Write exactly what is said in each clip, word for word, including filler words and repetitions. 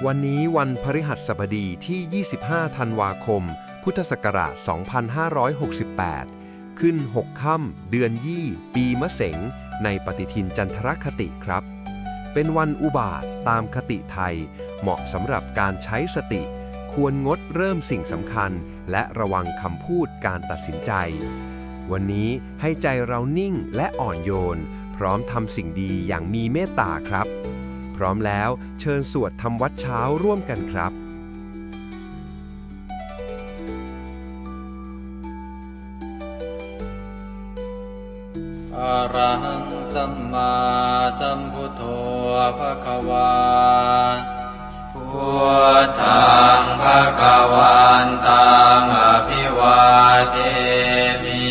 วันนี้วันพฤหัสบดีที่ ยี่สิบห้า ธันวาคม พุทธศักราช สองพันห้าร้อยหกสิบแปด ขึ้น หก ค่ำ เดือนยี่ ปีมะเสง ในปฏิทินจันทรคติครับ เป็นวันอุบาทตามคติไทย เหมาะสำหรับการใช้สติ ควรงดเริ่มสิ่งสำคัญ และระวังคำพูดการตัดสินใจ วันนี้ให้ใจเรานิ่งและอ่อนโยน พร้อมทำสิ่งดีอย่างมีเมตตาครับ พร้อมแล้วเชิญสวดทำวัตรเช้าร่วมกันครับ Arahaṃ sammāsambuddho bhagavā. Buddhaṃ bhagavantaṃ abhivādemi.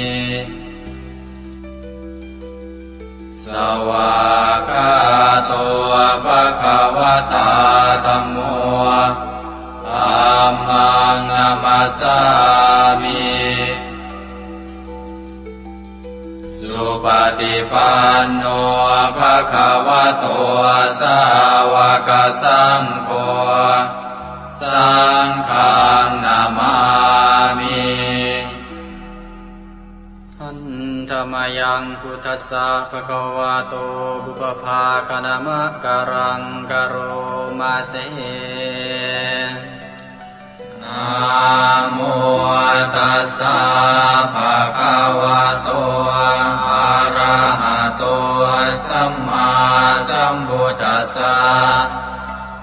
Svākkhāto bhagavatā dhammo. Dhammaṃ namassāmi. Supaṭipanno bhagavato sāvakasaṅgho. Saṅghaṃ namāmi. Handa mayaṃ buddhassa bhagavato pubbabhāganamakāraṃ karoma se. Namo tassa bhagavato arahato sammāsambuddhassa.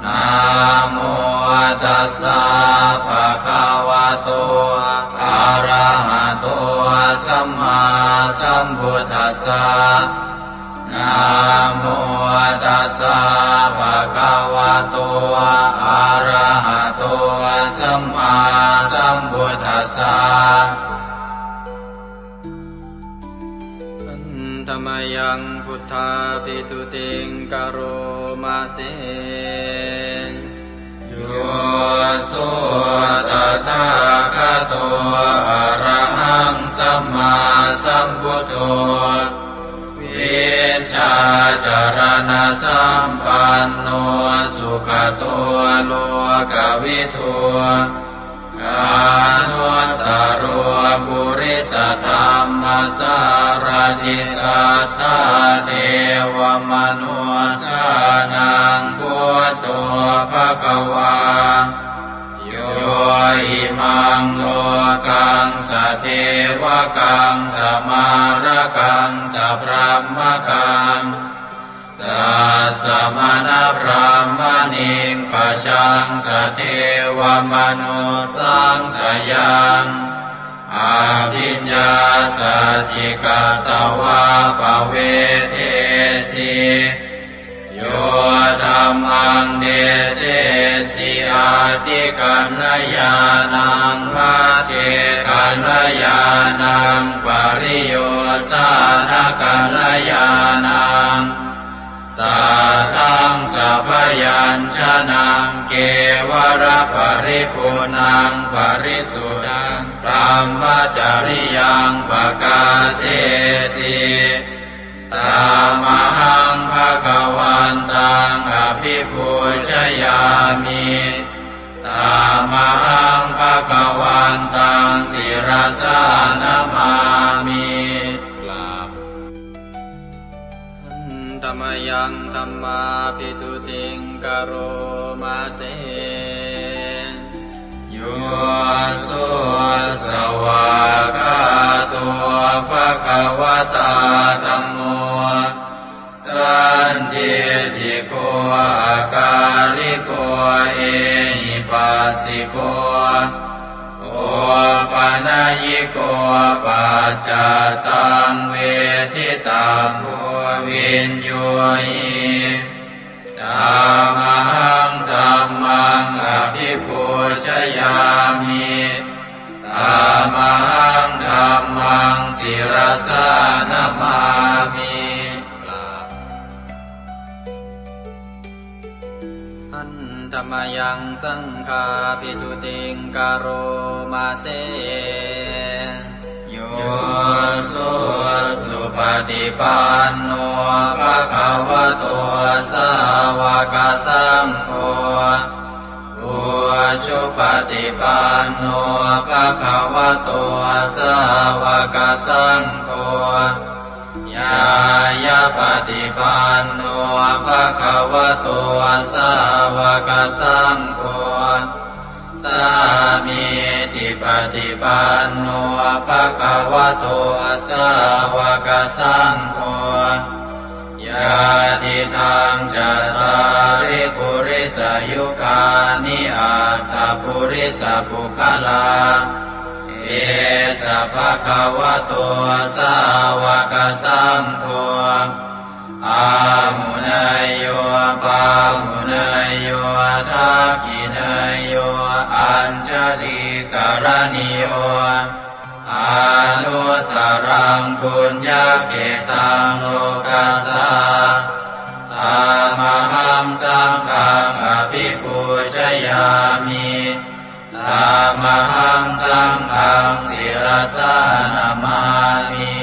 Namo tassa bhagavato arahato sammāsambuddhassa. Namo tassa bhagavato arahato sammāsambuddhassa. Handa mayaṃ buddhābhistutiṃ karoma se. Yo so tathāgato arahaṃ sammāsambuddho, vijjācaraṇasampanno sugato lokavidū, anuttaro purisadammasārathi satthā devamanussānaṃ buddho bhagavā. Yo imaṃ lokaṃ sadevakaṃ samārakaṃ sabrahmakaṃ sassamaṇabrāhmaṇiṃ pajaṃ sadevamanussāṃ sayaṃ abhiññāsacchikatvā pavedesi. Yo dhammaṃ desesi atthikaññāṇaṃ, pacchekakaññāṇaṃ, pariyosānakaññāṇaṃ, saddaṃ sabyañjanaṃ, kevalaparipuṇṇaṃ parisuddhaṃ brahmacariyaṃ pakāsesi. Tamahaṃ bhagavantaṃ abhipūjayāmi. Tamahaṃ bhagavantaṃ sirasā namāmi. กราบ Handa mayaṃ dhammābhistutiṃ karoma se. Yo so svākkhāto bhagavatā dhammo, sandiṭṭhiko akāliko ehipassiko opanayiko paccattaṃ veditabbo viññūhi. Tamahaṃ dhammaṃ abhipūjayāmi. Tamahaṃ dhammaṃ sirasā namāmi. กราบ Handa mayaṃ saṅghābhistutiṃ karoma se. Yo so supaṭipanno bhagavato sāva sāvakasaṅgho, ujupaṭipanno bhagavato sāvakasaṅgho, ñāyapaṭipanno bhagavato sāvakasaṅgho, sāmīcipaṭipanno bhagavato sāvakasaṅgho, yadidaṃ cattāri purisayugāni aṭṭha purisapuggalā, esa bhagavato sāvakasaṅgho, āhuneyyo pāhuneyyo dakkhiṇeyyo añjalikaraṇīyo, anuttaraṃ puññakkhettaṃ lokassā. Tamahaṃ saṅghaṃ abhipūjayāmi. Tamahaṃ saṅghaṃ sirasā namāmi.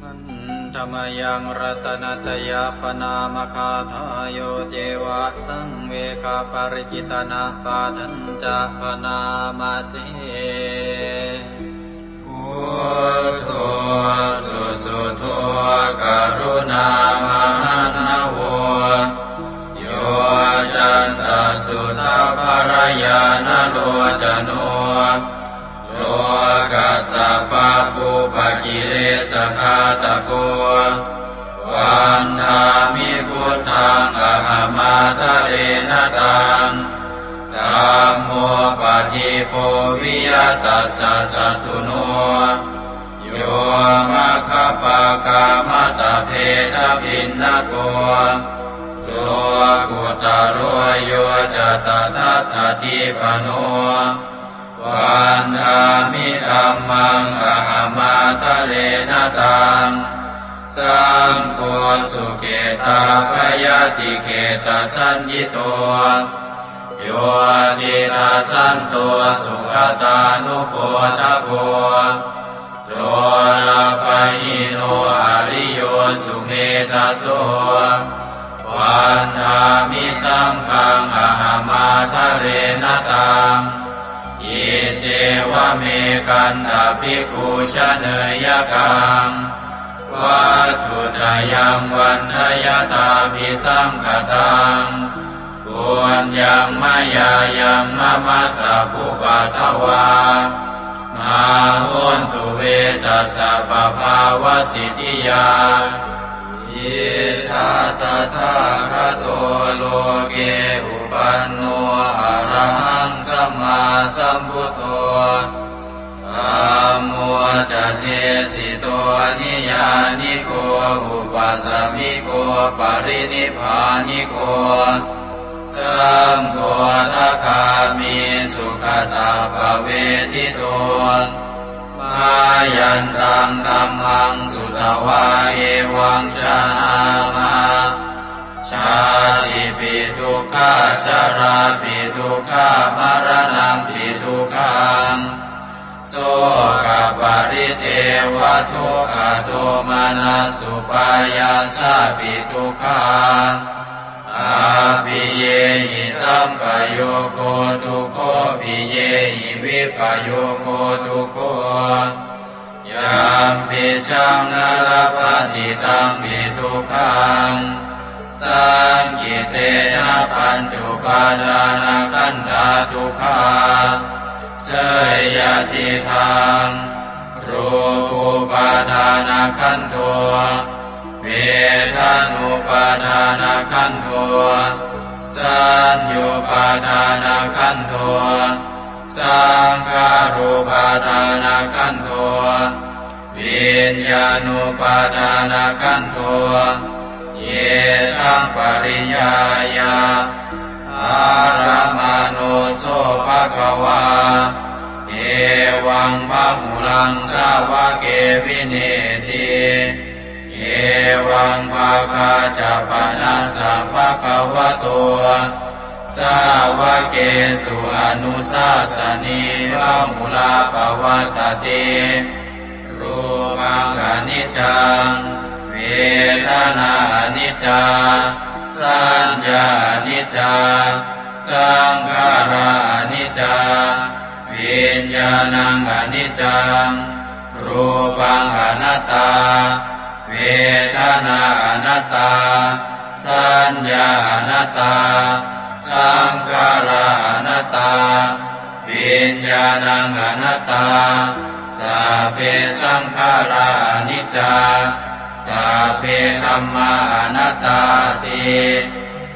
Handa mayaṃ ratanattayappaṇāmagāthā, yo ceva saṃvegaparicittanapāṭhañca bhaṇāma se. Buddho susuddho karuṇāmahaṇṇavo, yoccantasuddhabbarañāṇalocano, lokassa pabbupakilesagāthako, vandāmi buddhaṃ ahamādarena taṃ. Dhammo padīpo viya tassa satthuno, yo maggapākamattabhedabhinnako, lokuttaro yo ca tadattadīpano, vandāmi dhammaṃ ahamādarena taṃ. Saṅgho sukhitapayadikhettasaññito, yo tiṭṭhasanto sugatānubodhako, lolapahīno ariyo sumedhaso, vandāmi saṅghaṃ ahamādarena taṃ. Iccevamekantā bhikkhu janeyya kaṃ, vatthuttayaṃ vaṇṇayattābhisaṅkhataṃ, puññaṃ mayā yaṃ mama sabbupaddavā, mā hontu ve tassa pabhāvasiddhiyā. Idha tathāgato loke upanno arahaṃ sammāsambuddho, dhammo ca desito niyyāniko upasamiko parinibbāniko, saṅgho sakāmi sugatappavedito. Mayantaṃ dhammaṃ sutvā evaṃ janāma, jātipi dukkhā jarāpi dukkhā maraṇampi dukkhaṃ, sokaparidevadukkhadomanassupāyāsāpi dukkhā, appiyehi sampayogo dukkho piyehi vippayogo dukkho, yampicchaṃ na labhati tampi dukkhaṃ, saṅkhittena pañcupādānakkhandhā dukkhā. Seyyathidaṃ, rūpupādānakkhandho, vedanupādānakkhandho, saññupādānakkhandho, saṅkhārupādānakkhandho, viññānupādānakkhandho. Yesaṃ pariññāya ārāmaṇo so bhagavā, evaṃ bahulaṃ sāvake vineeti. Evaṃ bhāgā ca panassa bhagavato sāvakesu anussāsanī bahulā pavattati. Rūpaṃ khaṇi niccaṃ, vedanā aniccā, saññā aniccā, saṅkhārā aniccā, viññāṇaṃ aniccaṃ, rūpaṃ anattā, vedanā anattā, saññā anattā, saṅkhārā anattā, viññāṇaṃ anattā, sabbe saṅkhārā aniccā, sabbe dhammā anattāti.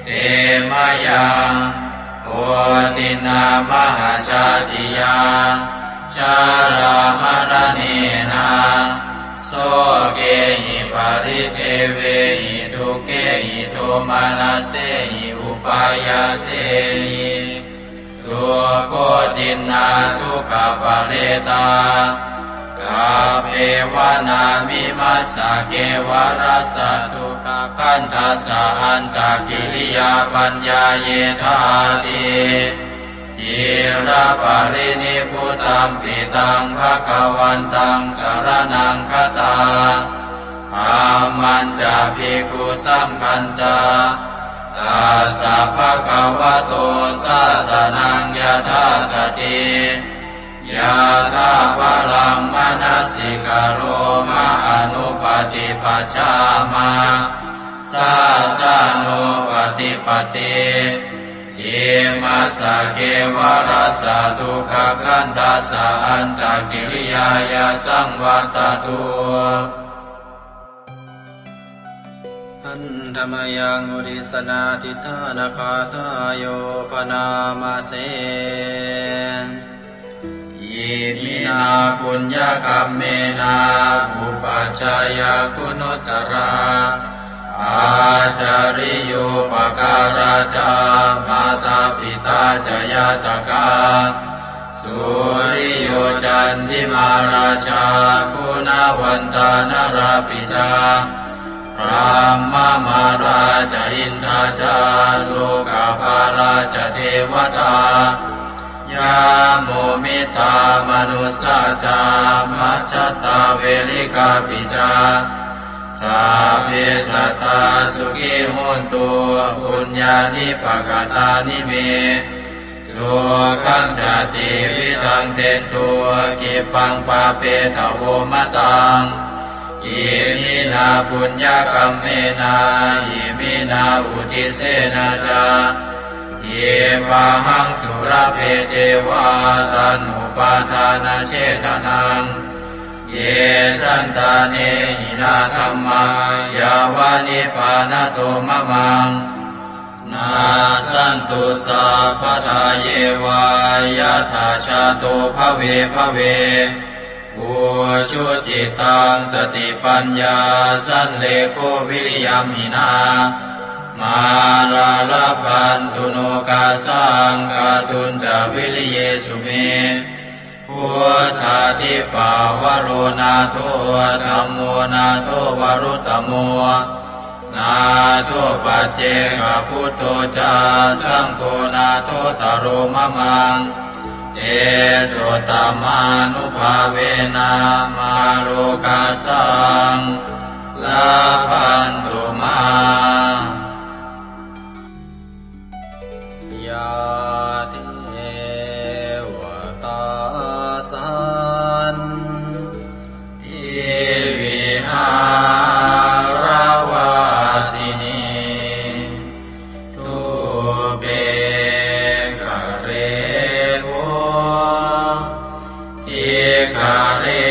Te mayaṃ otiṇṇā mahājātiyā, jarāmaraṇena, sokehi paridevehi dukkhehi domanassehi upāyāsehi, dukkhotiṇṇā dukkhaparetā, kappevāna vimassa kevalassa dukkhakandhassa antakiriyā paññāyedhāti. Ciraparinibbutampi taṃ bhagavantaṃ saraṇaṃ gatā, dhammañca bhikkhusaṅghañca, tassa bhagavato sāsanaṃ yathāsati, yathābalaṃ manasikaroma anupaṭipajjhāma, sāsanūpaṭipatti. Imassa kevalassa dukkhakandhassa antakiriyāya saṃvattatu. Handa mayaṃ uddissanādhiṭṭhānagāthāyo bhaṇāma se. Iminā puññakammena upajjhāyā guṇuttarā, ācariyūpakārā ca mātā pitā ca ñātakā, suriyo candimā rājā guṇavantā narāpi ca, brahmamārā ca indā ca lokapālā ca devatā, yamo mittā manussā ca majjhattā verikāpi ca, sabbe sattā sukhī hontu puññāni pakatāni me, sukhañca tividhaṃ dentu khippaṃ pāpetha vomataṃ. Iminā puññakammena iminā uddissena ca khippāhaṃ sulabhe ceva taṇhupādānachedanaṃ. Ye santāne hinā dhammā yāva nibbānato mamaṃ, nassantu sabbadā yeva yattha jāto bhave bhave. Ujucittaṃ satipaññā sallekho viriyamhinā, mārā labhantu nokāsaṃ kātuñca viriyesu me. Buddhādhipavaro nātho, dhammo nātho varuttamo, nātho paccekabuddho ca, saṅgho nāthottaro mamaṃ. Tesottamānubhāvena mārokāsaṃ labhantu mā. Yā devatā santivihāravāsinī, thūpe ghare bodhighare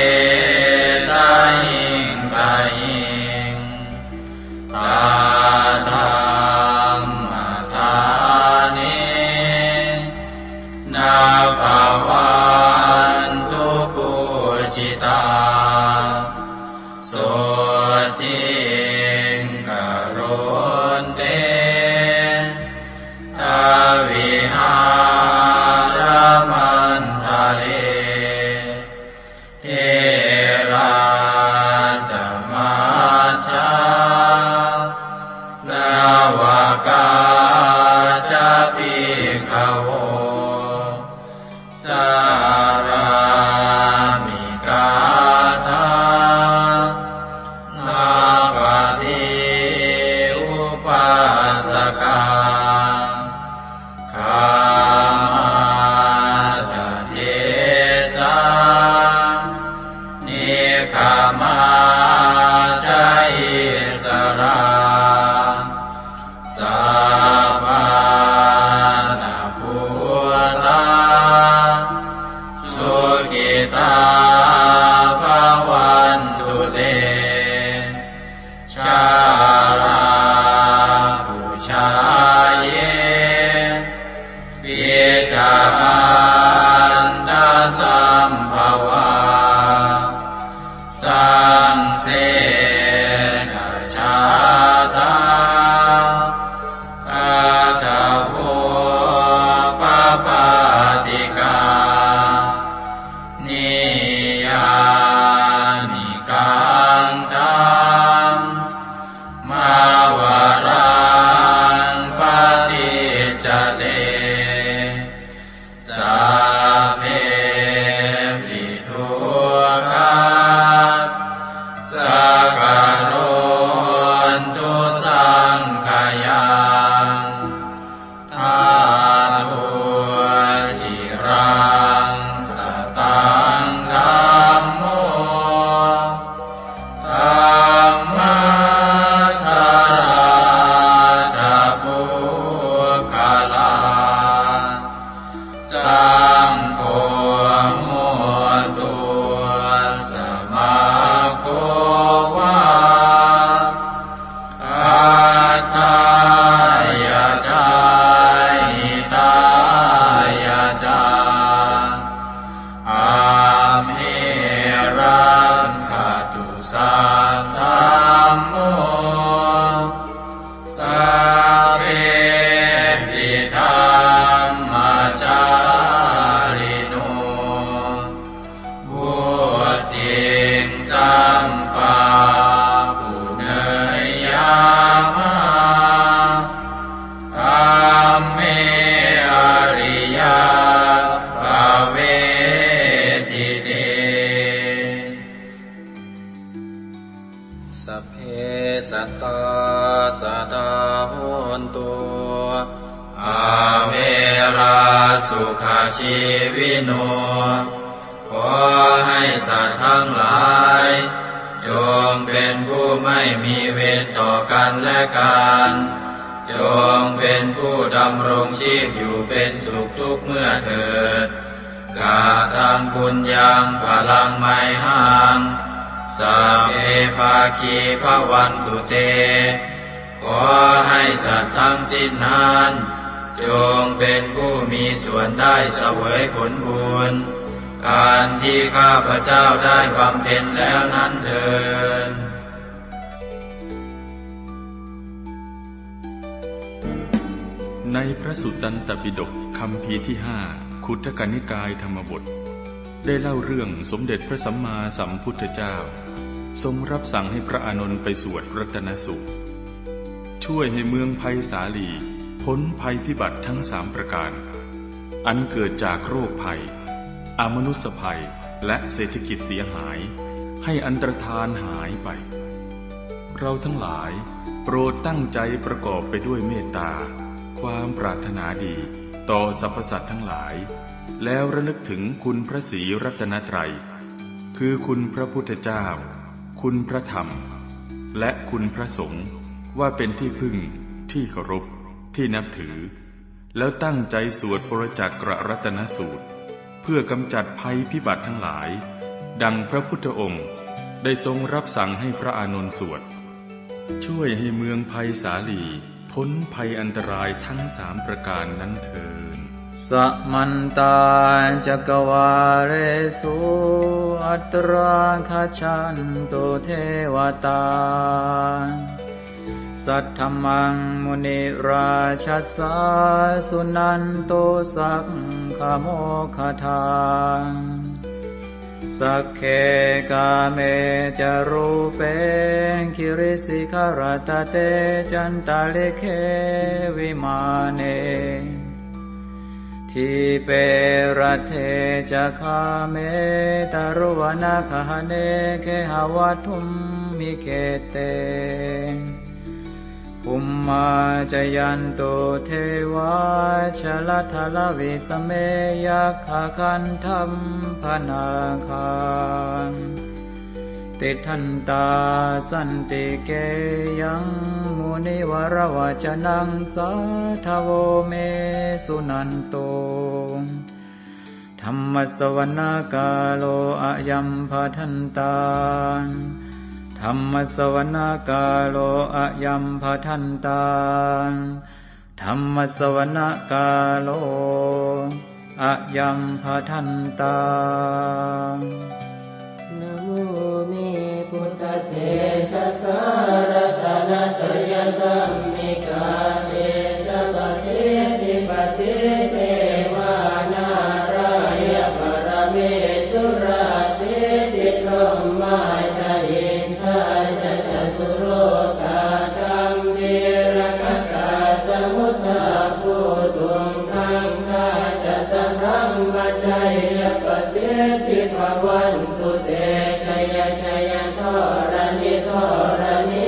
tahiṃ tahiṃ, Samā ca issarā sappāṇabhūtā sukhitā bhavantu te. Jalābujā yepi ca aṇḍasambhavā saṃsedajātā athavopapātikā niyyānikaṃ dhammavaraṃ paṭicca te sabbepi dukkhā sakarontu saṅkhayaṃ. Tato ciraṃ sataṃ dhammo dhammaddharā ca puggalā saṅgho hotu samaggo va atthāya ca hitāya ca. Amhe rakkhatu saddhammo sabbepi dhammacārino. Vuḍḍhiṃ sampāpuṇeyyāma dhamme ariyappavedite. Sabbe sattā sadā hontu averā sukhajīvino. ขอให้สัตว์ทั้งหลาย จงเป็นผู้ไม่มีเวรต่อกันและกัน จงเป็นผู้ดำรงชีพอยู่เป็นสุขทุกเมื่อเถิด Kataṃ puññaṃ phalaṃ mayhaṃ sabbe bhāgī bhavantu te. ขอให้สัตว์ทั้งสิ้นนั้น จงเป็นผู้มีส่วนได้เสวยผลบุญ อันที่ข้าพเจ้าได้บำเพ็ญแล้วนั้นเทอญ ในพระสุตตันตปิฎกคัมภีร์ที่ห้า คุตตกนิกายธรรมบท ได้เล่าเรื่องสมเด็จพระสัมมาสัมพุทธเจ้า ทรงรับสั่งให้พระอานนท์ไปสวดรัตนสูตร ช่วยให้เมืองไพศาลีพ้นภัยพิบัติทั้งสามประการ อันเกิดจากโรคภัย อมนุสสภัย และเศรษฐกิจเสียหาย ให้อันตรธานหายไป เราทั้งหลายโปรดตั้งใจประกอบไปด้วยเมตตา ความปรารถนาดีต่อสรรพสัตว์ทั้งหลาย แล้วระลึกถึงคุณพระศรีรัตนตรัย คือคุณพระพุทธเจ้า คุณพระธรรม และคุณพระสงฆ์ ว่าเป็นที่พึ่ง ที่เคารพ ที่นับถือ แล้วตั้งใจสวดปรจักกรัตนสูตร เพื่อกำจัดภัยพิบัติทั้งหลาย ดังพระพุทธองค์ได้ทรงรับสั่งให้พระอานนท์สวด ช่วยให้เมืองไพศาลีพ้นภัยอันตรายทั้งสามประการนั้นเทอญ Samantā cakkavāḷesu atrāgacchantu devatā. Saddhammaṃ munirājassa suṇantu saggamokkhadaṃ. Sagge kāme ca rūpe girisikharataṭe cantalikkhe vimāne. Dīpe raṭṭhe ca gāme taruvanagahane gehavatthumhi khette. Bhummā cāyantu devā jalathalavisame yakkhagandhabbanāgā. tiṭṭhantā santike yaṃ munivaravacanaṃ sādhavo me suṇantu. Dhammassavanakālo ayambhadantā. Dhammassavanakālo ayambhadantā. Dhammassavanakālo ayambhadantā. Namo me buddhatejasā ratanattayadhammikā tejapasiddhi pasīdevā nārāya paramesurā siddhibrahmā ca indā ca catulokā gambhīrakkhakā samuddā bhūtuṃ gaṅgā ca sabrahmajayya pasiddhi bhavantu te. Jaya jaya dharaṇi dharaṇī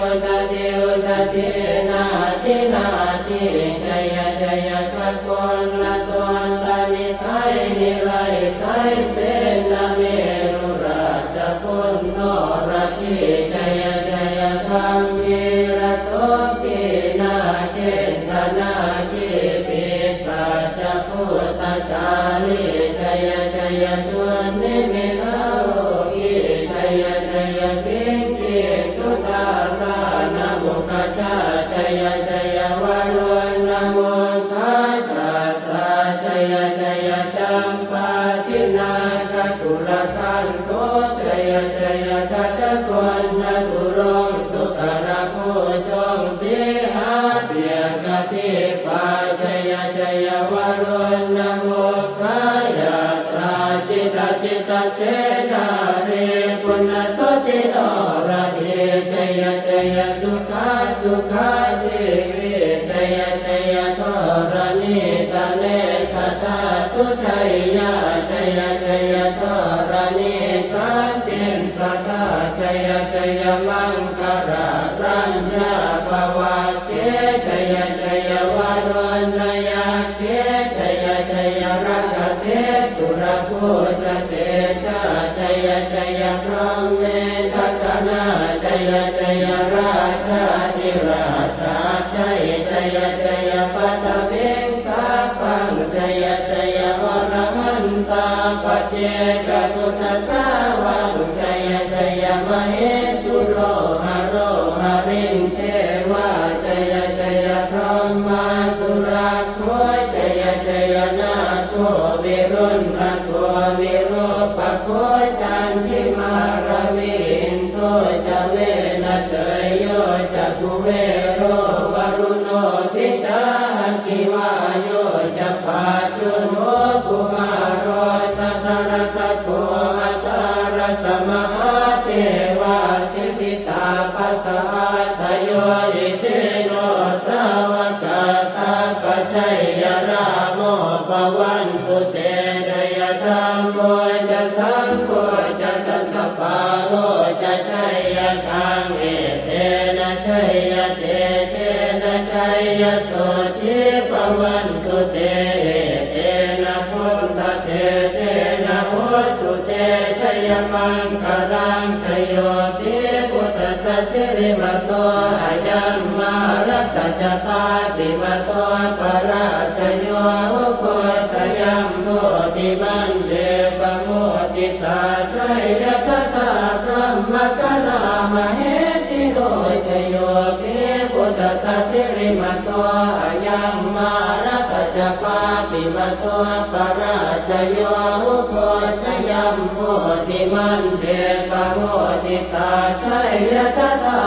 udadhi udadhī nadi nadī jaya jaya gaganalatantanisaya nirayasaya senamerurājabaṅgā norajī jaya jaya gambhīrasombhī nāgendanāgī pisācabhūtakālī jaya jaya dunnimittarogī jaya jaya kinkicudābhaṇamukhajā jaya jaya varuṇamukhasātrā jaya jaya campādināgakulagantho jaya jaya gajagonnaturaṅga sukarabhujaṅga sīhabyagghadīpā jaya jaya varuṇamukhayātrā jita jita senārī puna suddhi noradī jaya jaya sukhā sukhā jīvī jaya jaya dharaṇītale sadā sujayyā jaya jaya dharaṇī santin sadā jaya jaya maṅkarāraññā bhavagge jaya jaya varuṇayakkhe jaya jaya rakkhase surabhujatejā jaya jaya brahmendagaṇā jaya jaya rājādhirājasājjai jaya jaya paṭhaviṃ sabbaṃ jaya jaya arahantā paccekabuddhasāvaṃ jaya jaya mahesuro haro harindevā jaya jaya brahmā surakkho jaya jaya nāgo viruḷhako virūpakkho candimā ravi indo ca venateyyo ca kuvero varuṇopi ca aggi vāyo ca pājuṇho kumāro dhataraṭṭhako aṭṭhārasa mahādevā siddhitāpasa-ādayo isino sāvakā sabbā jaya rāmo bhavantu te jaya dhammo ca saṅgho ca dasapālo ca jayakaṃ etena jayatejena jayasotthī bhavantu te etena buddhatejena hotu te jayamaṅgalaṃ jayo hi buddhassa sirīmato ayaṃ mārassa ca pāpimato parājayo ugghosayuṃ bodhimaṇḍe pamoditā jaya tadā brahmagaṇā mahesino jayo hi buddhassa sirīmato ayaṃ mārassa ca pāpimato parājayo ugghosayuṃ bodhimaṇḍe pamoditā jaya tadā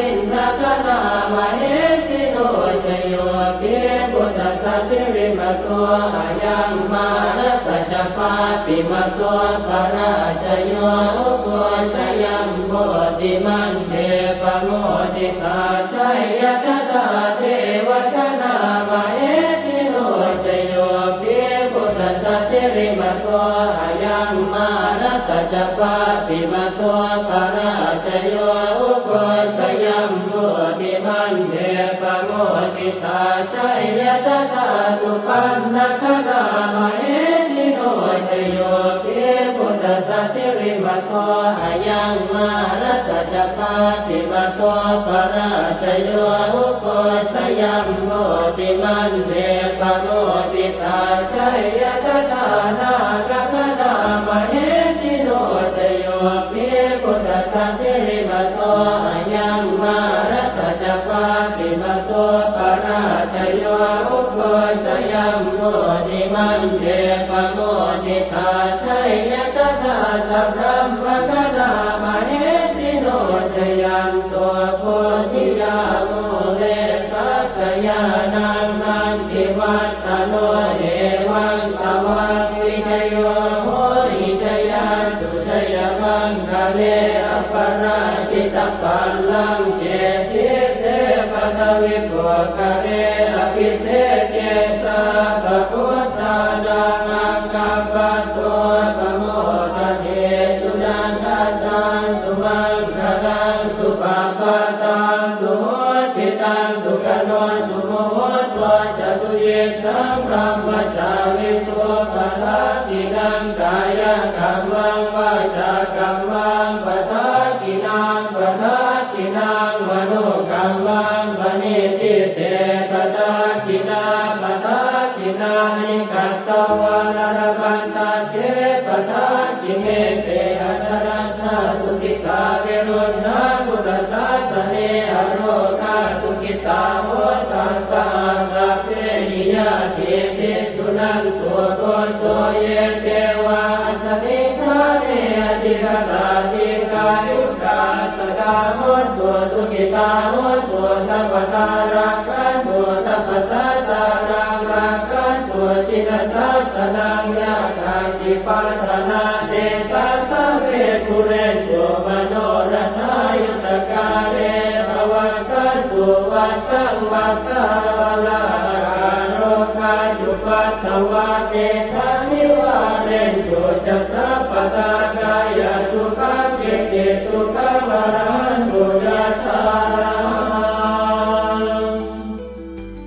indagaṇā mahesino jayo hi buddhassa sirīmato ayaṃ mārassa ca pāpimato parājayo ugghosayuṃ bodhimaṇḍe pamoditā jaya tadā devagaṇā mahesino jayo hi buddhassa sirīmato ayaṃ mārassa ca pāpimato parājayo ugghosayuṃ bodhimaṇḍe pamoditā jaya tadā supaṇṇagaṇā mahesino jayo hi buddhassa sirīmato ayaṃ Mārassa ca pāpimato parājayo, ugghosayuṃ bodhimaṇḍe pamoditā, jaya tadā nāgagaṇā mahesino. Jayo hi buddhassa sirīmato ayaṃ, mārassa ca pāpimato parājayo, ugghosayuṃ bodhimaṇḍe pamoditā, jaya tadā sabrahmagaṇā mahesino. Jayanto bodhiyā mūle sakyānaṃ nandivaḍḍhano, evaṃ tvaṃ vijayo hohi jayassu jayamaṅgale, aparājitapallaṅke sīse paṭhavipokkhare, abhiseke sabbabuddhānaṃ aggappatto pamodati. Sunakkhattaṃ sumaṅgalaṃ supabhātaṃ suhuṭṭhitaṃ, sukhaṇo sumuhutto ca suyiṭṭhaṃ brahmacārisu, padakkhiṇaṃ kāyakammaṃ vācākammaṃ padakkhiṇaṃ, padakkhiṇaṃ manokammaṃ paṇidhī te padakkhiṇā, padakkhiṇāni katvāna labhantatthe padakkhiṇe. Te atthaladdhā sukhitā viruḷhā buddhasāsane, arogā sukhitā hotha saha sabbehi ñātibhi. Suṇantu bhonto ye devā asmiṃ ṭhāne adhigatā, dīghāyukā sadā hontu, sukhitā hontu sabbadā, rakkhantu sabbasattānaṃ, rakkhantu jinasāsanaṃ. Yā kāci patthanā tesaṃ sabbe pūrentu manorathā, yuttakāle pavassantu vassaṃ vassā, ālāhakā rogā cupaddavā tesaṃ nivārentu ca sabbadā, kāyasukhaṃ cittisukhaṃ arahantu yathārahaṃ.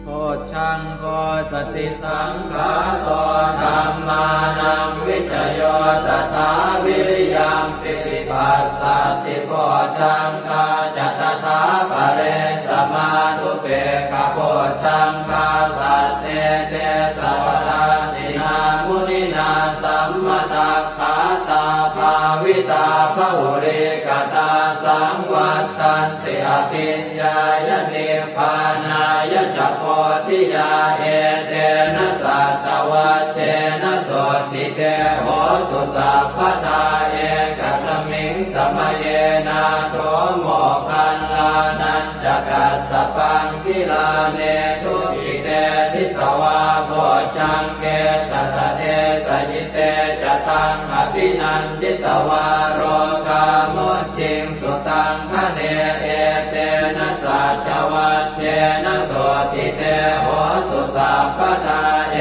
Bojjhaṅgo satisaṅkhāto dhammānaṃ vicayo tathā, viriyampīti passaddhi bojjhaṅgā ca tathāpare, samādhupekkhabojjhaṅgā sattete sabbadassinā, muninā sammadakkhātā bhāvitā bahulīkatā, saṃvattanti abhiññāya nibbānāya ca bodhiyā. Etena saccavajjena sotthi te hotu sabbadā, ekasmiṃ samaye nātho moggallānañca kassapaṃ, gilāne dukkhite disvā bojjhaṅge satta desayi. Te ca taṃ abhinanditvā rogā mucciṃsu taṅkhaṇe. Etena saccavajjena sotthi te hotu sabbadā,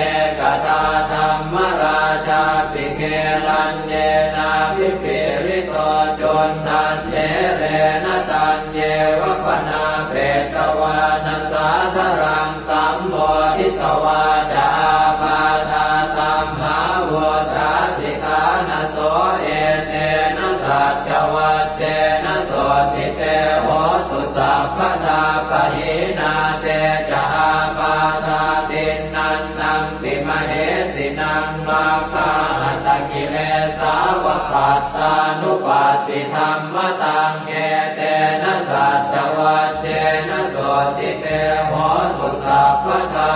ekadā dhammarājāpi gelaññenābhipīḷito, cundattherena taññeva bhaṇāpetvāna sādaraṃ, sammoditvā ca ābādhā tamhā vuṭṭhāsi ṭhānaso. Etena saccavajjena sotthi te hotu sabbadā, pahīnā te ca ābādhā tiṇṇannampi mahesinaṃ, maggāhatakilesāva pattānuppattidhammataṃ. Etena saccavajjena sotthi te hotu sabbadā.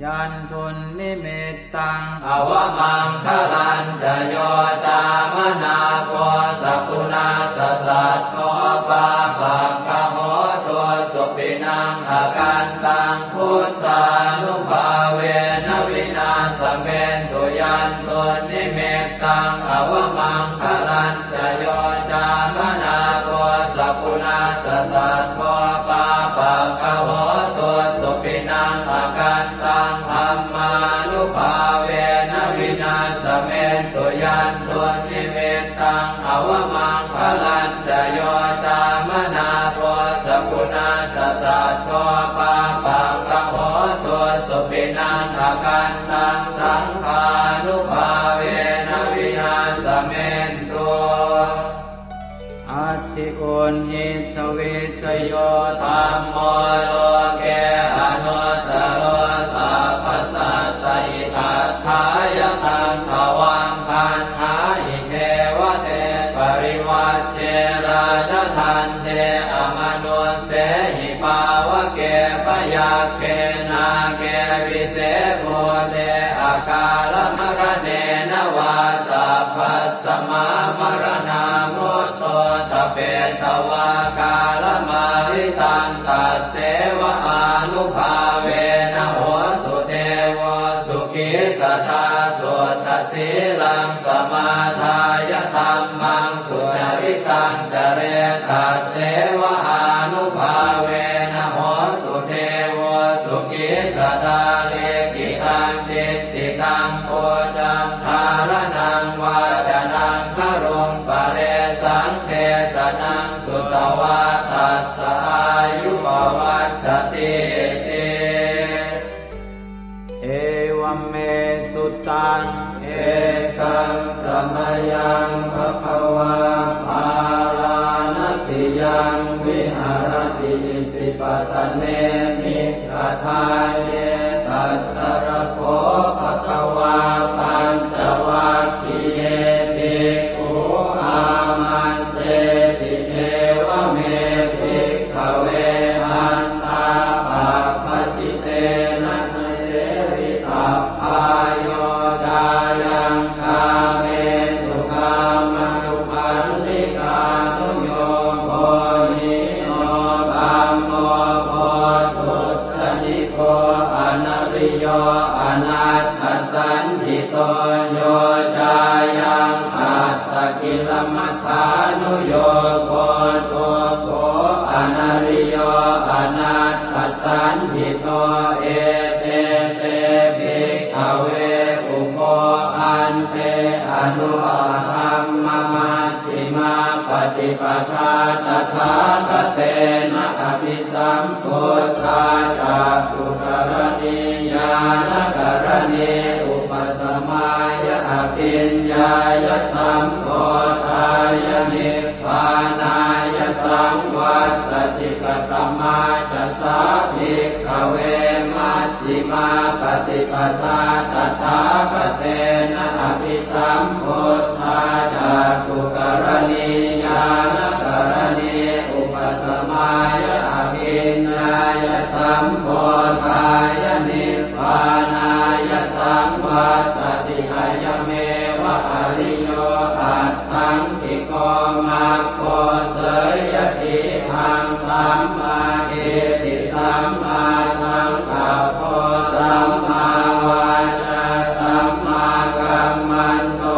Yandunnimittaṃ avamaṅgalañca yo cāmanāpo sakuṇassa saddo, pāpaggaho dussupinaṃ akantaṃ, buddhānubhāvena vināsamentu. Yandunnimittaṃ avamaṅgalañca yo cāmanāpo sakuṇassa saddo, pāpaggaho dussupinaṃ akantaṃ, dhammānubhāvena vināsamentu. Yandunnimittaṃ avamaṅgalañca yo cāmanāpo sakuṇassa saddo, pāpaggaho Uṇhissavijayo dhammo loke anuttaro sabbasattahitatthāya taṃ tvaṃ gaṇhāhi devate parivajje rājadaṇḍe amanussehi pāvake byagghe nāge vise bhūte akālamaraṇena vā sabbasmā maraṇā mutto ṭhapetvā kālamāritaṃ tasseva ānubhāvena hotu devo sukhī sadā. Suddhasīlaṃ samādāya dhammaṃ sucaritaṃ care tasseva ānubhāvena hotu devo sukhī sadā. Likkhitaṃ cintitaṃ pūjaṃ dhāraṇaṃ vācanaṃ garuṃ paresaṃ desanaṃ sutvā tassa āyu pavaḍḍhatīti. Evaṃ me sutaṃ. Ekaṃ samayaṃ bhagavā bārāṇasiyaṃ viharati isipatane migadāye. Tatra kho bhagavā pañcavaggiye bhikkhū āmantesi: Evaṃ me bhikkhave antā pabbajitena na sevitabbā. Yo cāyaṃ kāmesu kāmasukhallikānuyogo hīno gammo pothujjaniko anariyo anatthasañhito, yo cāyaṃ attakilamathānuyogo dukkho anariyo anatthasañhito, ete te bhikkhave ubho ante anupagamma majjhimā paṭipadā tathāgatena abhisambuddhā cakkhukaraṇī ñāṇakaraṇī upasamāya abhiññāya sambodhāya nibbānāya saṃvattati. Katamā ca sā bhikkhave maj jhimā paṭipadā tathāgatena abhisambuddhā cakkhukaraṇī ñāṇakaraṇī upasamāya abhiññāya sambodhāya nibbānāya saṃvattati? Ayameva ariyo aṭṭhaṅgiko maggo, seyyathīdaṃ: sammādiṭṭhi sammāsaṅkappo sammāvācā sammākammanto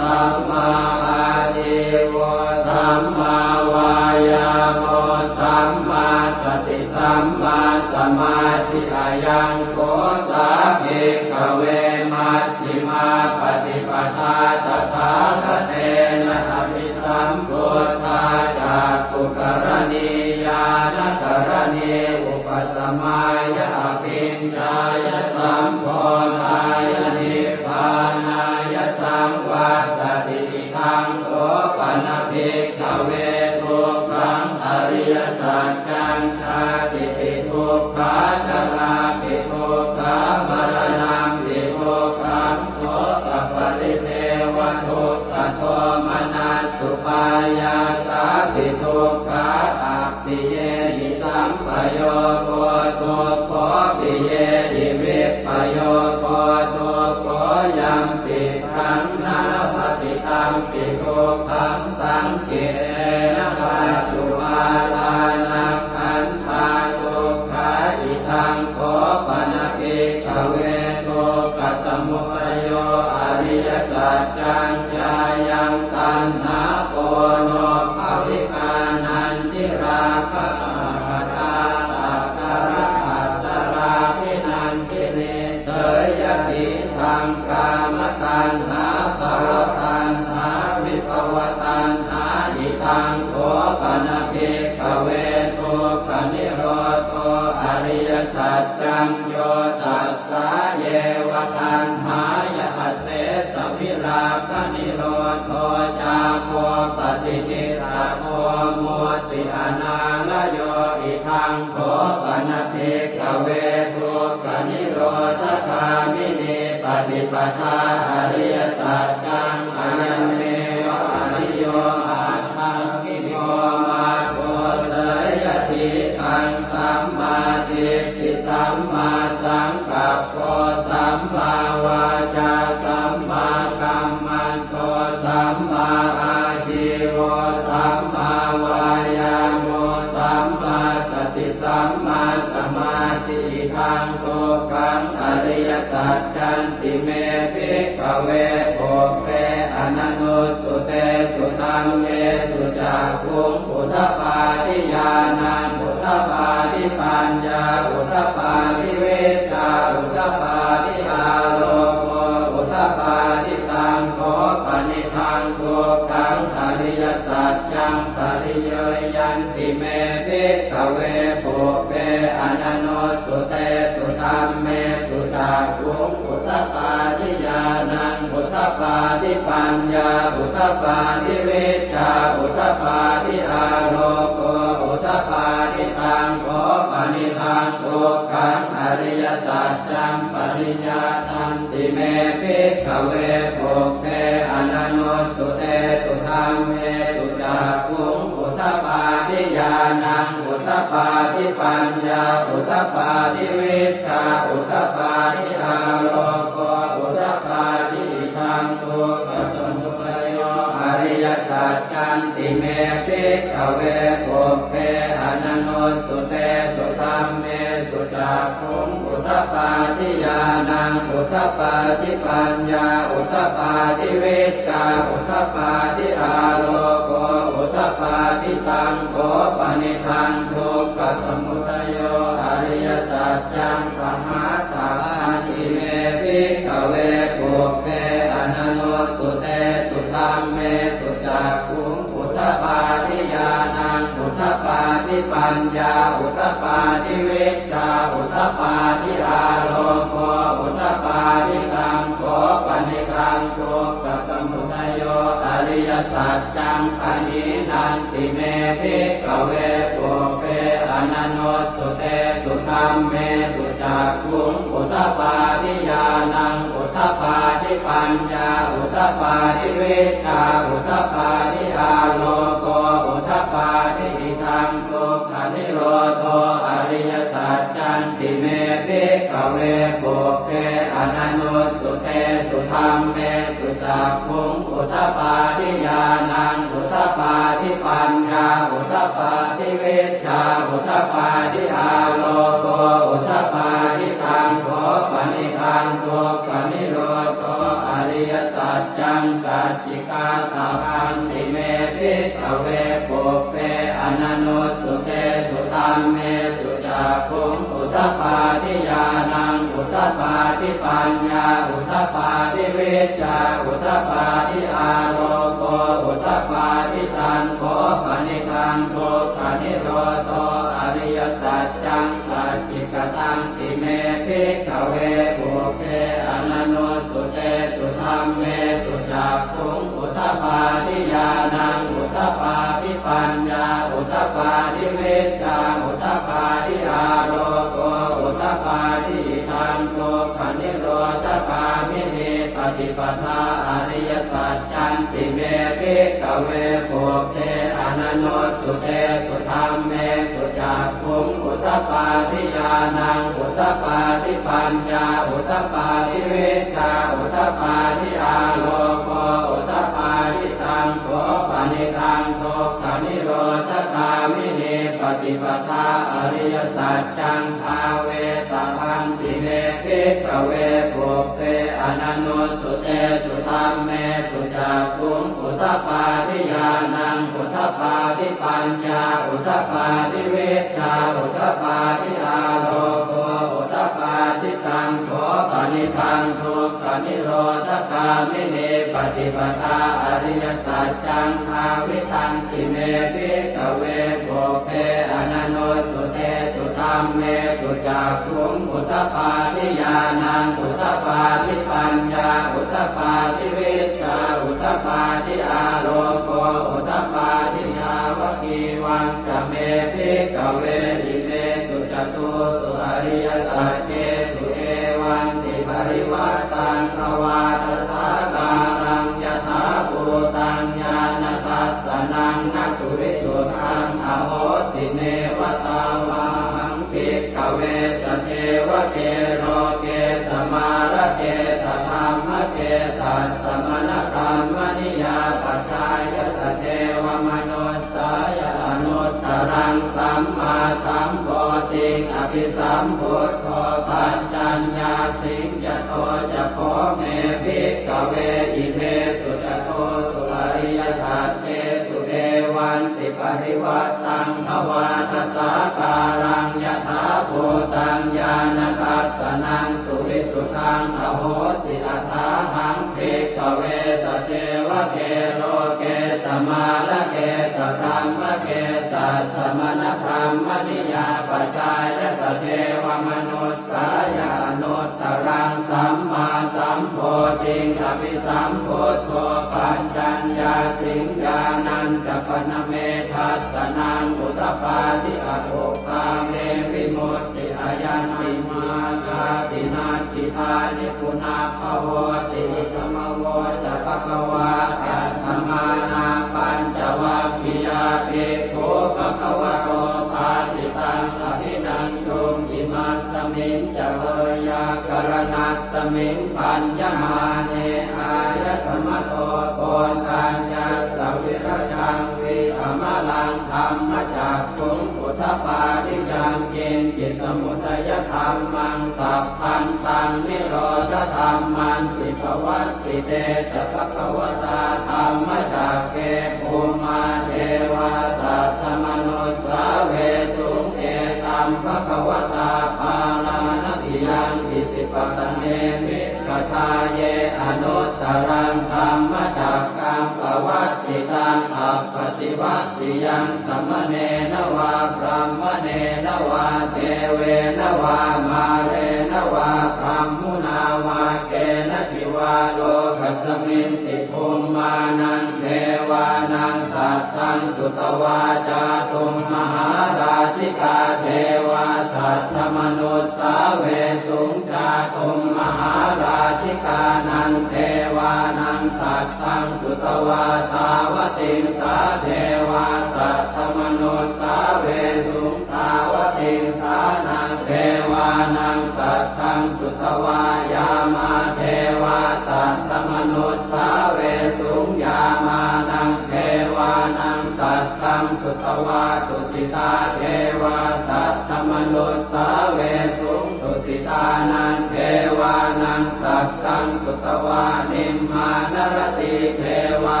sammāājīvo sammāvāyāmo sammāsati sammāsamādhi. Ayaṃ kho sā bhikkhave maj jhimā paṭipadā tathāgatena abhisambuddhā cakkhukaraṇī ñāṇakaraṇī upasamāya abhiññāya sambodhāya nibbānāya saṃvattati. Idaṃ kho pana bhikkhave dukkhaṃ ariyasaccaṃ: jātipi dukkhā jarāpi dukkhā maraṇampi dukkhaṃ sokaparidevadukkhadomanassupāyāsāpi dukkhā appiyehi sampayogo dukkho piyehi vippayogo dukkho yampidaṃ na labhati tampi dukkhaṃ saṅkhittena pañcupādānakkhandhā dukkhā. Idaṃ kho pana bhikkhave dukkhasamudayo ariyasaccaṃ: yāyaṃ taṇhā ponobbhavikā nandirāgasahagatā tatra atatāladdhanandinī, seyyathīdaṃ: kāmataṇhā bhavataṇhā vibhavataṇhā. Idaṃ kho pana bhikkhave dukkhanirodho ariyasaccaṃ: yo tassāyeva taṇhāya asesavirāganirodho cāgo paṭinissaggo mutti anālayo. Idaṃ kho pana bhikkhave dukkhanirodhagāminī paṭipadā ariyasaccaṃ, ayameva ariyo aṭṭhaṅgiko maggo, seyyathīdaṃ: sammādiṭṭhi sammāsaṅkappo sammāvācā sammākammanto sammāājīvo sammāvāyāmo sammāsati sammāsamādhi. Idaṃ dukkhaṃ ariyasaccanti me bhikkhave pubbe ananussutesu dhammesu cakkhuṃ udapādi ñāṇaṃ udapādi paññā udapādi vijjā udapādi āloko udapādi. Taṃ kho panidaṃ dukkhaṃ ariyasaccaṃ pariññeyyanti me bhikkhave pubbe ananussutesu dhammesu cakkhuṃ udapādi ñāṇaṃ udapādi paññā udapādi vijjā udapādi āloko udapādi. Taṃ kho panidaṃ dukkhaṃ ariyasaccaṃ pariññātanti me bhikkhave pubbe ananussutesu dhammesu cakkhuṃ udapādi ñāṇaṃ udapādi paññā udapādi vijjā udapādi āloko udapādi. Idaṃ dukkhasamudayo ariyasaccanti me bhikkhave pubbe ananussutesu dhammesu cakkhuṃ udapādi ñāṇaṃ udapādi paññā udapādi vijjā udapādi āloko udapādi. Taṃ kho panidaṃ dukkhasamudayo ariyasaccaṃ pahātabbanti me bhikkhave pubbe ananussutesu dhammesu cakkhuṃ udapādi ñāṇaṃ udapādi paññā udapādi vijjā udapādi āloko udapādi. Taṃ kho panidaṃ dukkhasamudayo ariyasaccaṃ pahīnanti me bhikkhave pubbe ananussutesu dhammesu cakkhuṃ udapādi ñāṇaṃ udapādi paññā udapādi vijjā udapādi āloko udapādi. Idaṃ dukkhanirodho ariyasaccanti me bhikkhave pubbe ananussutesu dhammesu cakkhuṃ udapādi ñāṇaṃ udapādi paññā udapādi vijjā udapādi āloko udapādi. Taṃ kho panidaṃ dukkhanirodho ariyasaccaṃ sacchikātabbanti me bhikkhave pubbe ananussutesu dhammesu cakkhuṃ udapādi ñāṇaṃ udapādi paññā udapādi vijjā udapādi āloko udapādi. Taṃ kho panidaṃ dukkhanirodho ariyasaccaṃ sacchikatanti me bhikkhave pubbe ananussutesu dhammesu cakkhuṃ udapādi ñāṇaṃ udapādi paññā udapādi vijjā udapādi āloko udapādi. Idaṃ dukkhanirodhagāminī paṭipadā ariyasaccanti me bhikkhave pubbe ananussutesu dhammesu cakkhuṃ udapādi ñāṇaṃ udapādi paññā udapādi vijjā udapādi āloko udapādi. Taṃ kho panidaṃ dukkhanirodhagāminī paṭipadā ariyasaccaṃ bhāvetabbanti me bhikkhave pubbe ananussutesu dhammesu cakkhuṃ udapādi ñāṇaṃ udapādi paññā udapādi vijjā udapādi āloko udapādi. Taṃ kho panidaṃ dukkhanirodhagāminī paṭipadā ariyasaccaṃ bhāvitanti me bhikkhave pubbe ananussutesu dhammesu cakkhuṃ udapādi ñāṇaṃ udapādi paññā udapādi vijjā udapādi āloko udapādi. Yāvakīva ca me bhikkhave imesu catūsu ariyasaccesu evantiparivaṭṭaṃ dvādasākāraṃ yathābhūtaṃ ñāṇadassanaṃ na suvisuddhaṃ ahosi. Neva tāvāhaṃ bhikkhave sadevake loke samārake sadhammake sassamaṇabrāhmaṇiyā pajāya sadevamanussāya anuttaraṃ sammāsambodhiṃ abhisambuddho paccaññāsiṃ. Yato ca kho me bhikkhave imesu catūsu ariyasaccesu evantiparivaṭṭaṃ dvādasākāraṃ yathābhūtaṃ ñāṇadassanaṃ suvisuddhaṃ ahosi. Athāhaṃ bhikkhave sadevake loke samārake sadhammake sassamaṇabrāhmaṇiyā pajāya sadevamanussāya anuttaraṃ sammāsambodhiṃ abhisambuddho paccaññāsiṃ. Ñāṇañca pana me dassanaṃ udapādi, akuppā me vimutti, ayaṃ nibbānāti, natthidāni punabbhavoti. Idamavoca bhagavā. Attamanā pañcavaggiyā bhikkhū bhagavato bhāsitaṃ abhinanduṃ. Imasmiñca veyyākaraṇasmiṃ bhaññamāne āyasmato Koṇḍaññassa virajaṃ vītamalaṃ dhammacakkhuṃ udapādi: yaṅkiñci samudayadhammaṃ sabbantaṃ nirodhadhammanti. Pavattite ca bhagavatā dhammacakke bhummā devā saddamanussāvesuṃ: etaṃ bhagavatā Bārāṇasiyaṃ Isipatane Migadāye anuttaraṃ dhammacakkaṃ pavattitaṃ appaṭivattiyaṃ samaṇena vā brāhmaṇena vā devena vā mārena vā brahmunā vā kenaci vā lokasminti. Bhummānaṃ devānaṃ saddaṃ sutvā cātummahārājikā devā saddamanussāvesuṃ. Cātummahārājikānaṃ devānaṃ saddaṃ sutvā tāvatiṃsā devā saddamanussāvesuṃ. Tāvatiṃsānaṃ devānaṃ saddaṃ sutvā yāmā devā saddamanussāvesuṃ. Yāmānaṃ devānaṃ saddaṃ sutvā tusitā devā saddamanussāvesuṃ. Tusitānaṃ devānaṃ saddaṃ sutvā nimmānaratī devā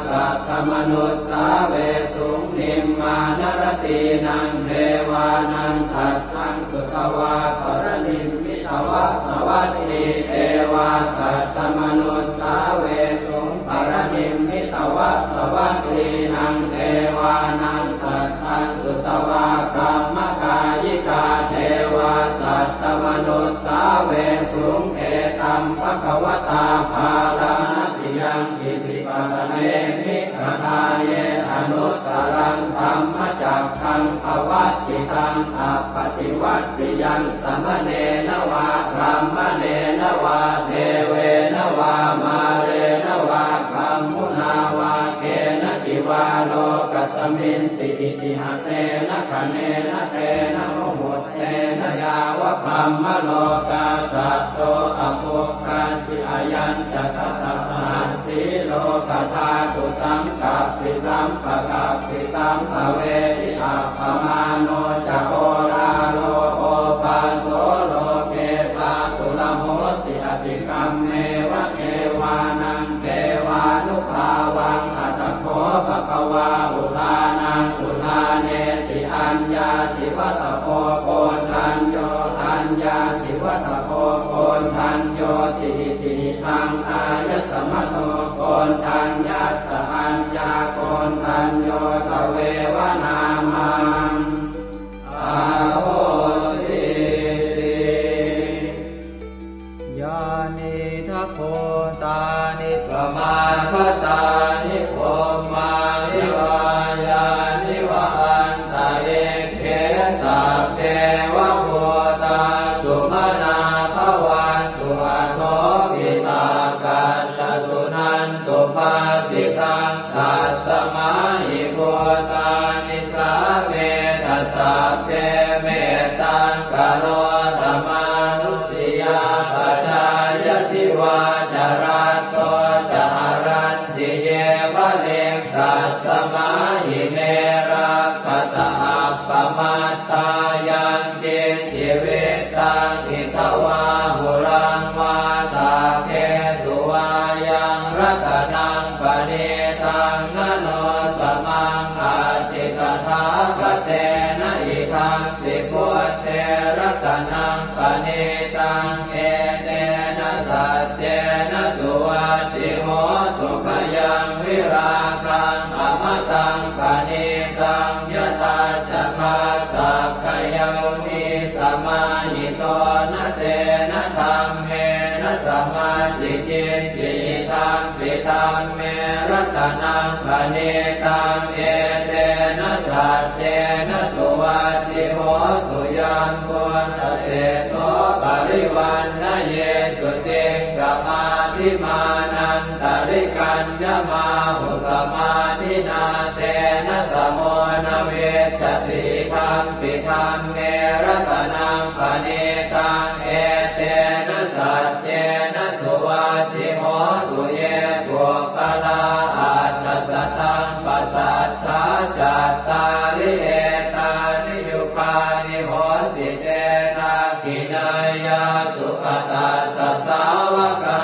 saddamanussāvesuṃ. Nimmānaratīnaṃ devānaṃ saddaṃ sutvā paranimmitavasavattī devā saddamanussāvesuṃ. Paranimmitavasavattīnaṃ devānaṃ saddaṃ sutvā brahmakāyikā devā saddamanussāvesuṃ. Etaṃ bhagavatā Bārāṇasiyaṃ Isipatane Migadāye anuttaraṃ dhammacakkaṃ pavattitaṃ appaṭivattiyaṃ samaṇena vā brāhmaṇena vā devena vā mārena vā brahmunā vā kenaci vā lokasminti. Itiha tena khaṇena tena muhuttena yāva brahmalokā saddo abbhuggacchi. Ayañca dasasahassī lokadhātu saṅkappi sampakappi sampavedhi. Appamāṇo ca oḷāro obhāso loke pāturahosi atikkammeva devānaṃ devānubhāvaṃ. Atha kho bhagavā udānaṃ udānesi: Aññāsi vata bho Koṇḍañño, aññāsi vata bho Koṇḍaññoti. Itihidaṃ āyasmato Koṇḍaññassa aññākoṇḍañño tveva nāmaṃ ahosīti. Yānīdha bhūtāni samāgatāni bhummāni vā yāni va anta Nisāmetha sabbe mettaṃ karotha mānusiyā pajāya divā ca ratto ca haranti yeva likkhasmā ime rakkhasa appamattā. Yaṅkiñci vittaṃ idha vā huraṃ vā saggesu vā yaṃ ratanaṃ paṇītaṃ na no samaṃ atthi tathāgatena idampi buddhe ratanaṃ paṇītaṃ etena saccena suvatthi hotu. Khayaṃ virāgaṃ amataṃ paṇītaṃ yadajjhagā sakyamunī samāhito na tena dhammena samatthi kiñci idampi dhamme ratanaṃ paṇītaṃ etena saccena suvatthi hotu. Yambuddhaseṭṭho parivaṇṇayī suciṃ samādhimānantarikaññamāhu samādhinā tena samo na vijjati idampi dhamme ratanaṃ paṇītaṃ etena saccena suvatthi hotu. Ye puggalā aṭṭha sataṃ pasaṭṭhā cattāri etāni yugāni honti te dakkhiṇeyyā sugatassa sāvakā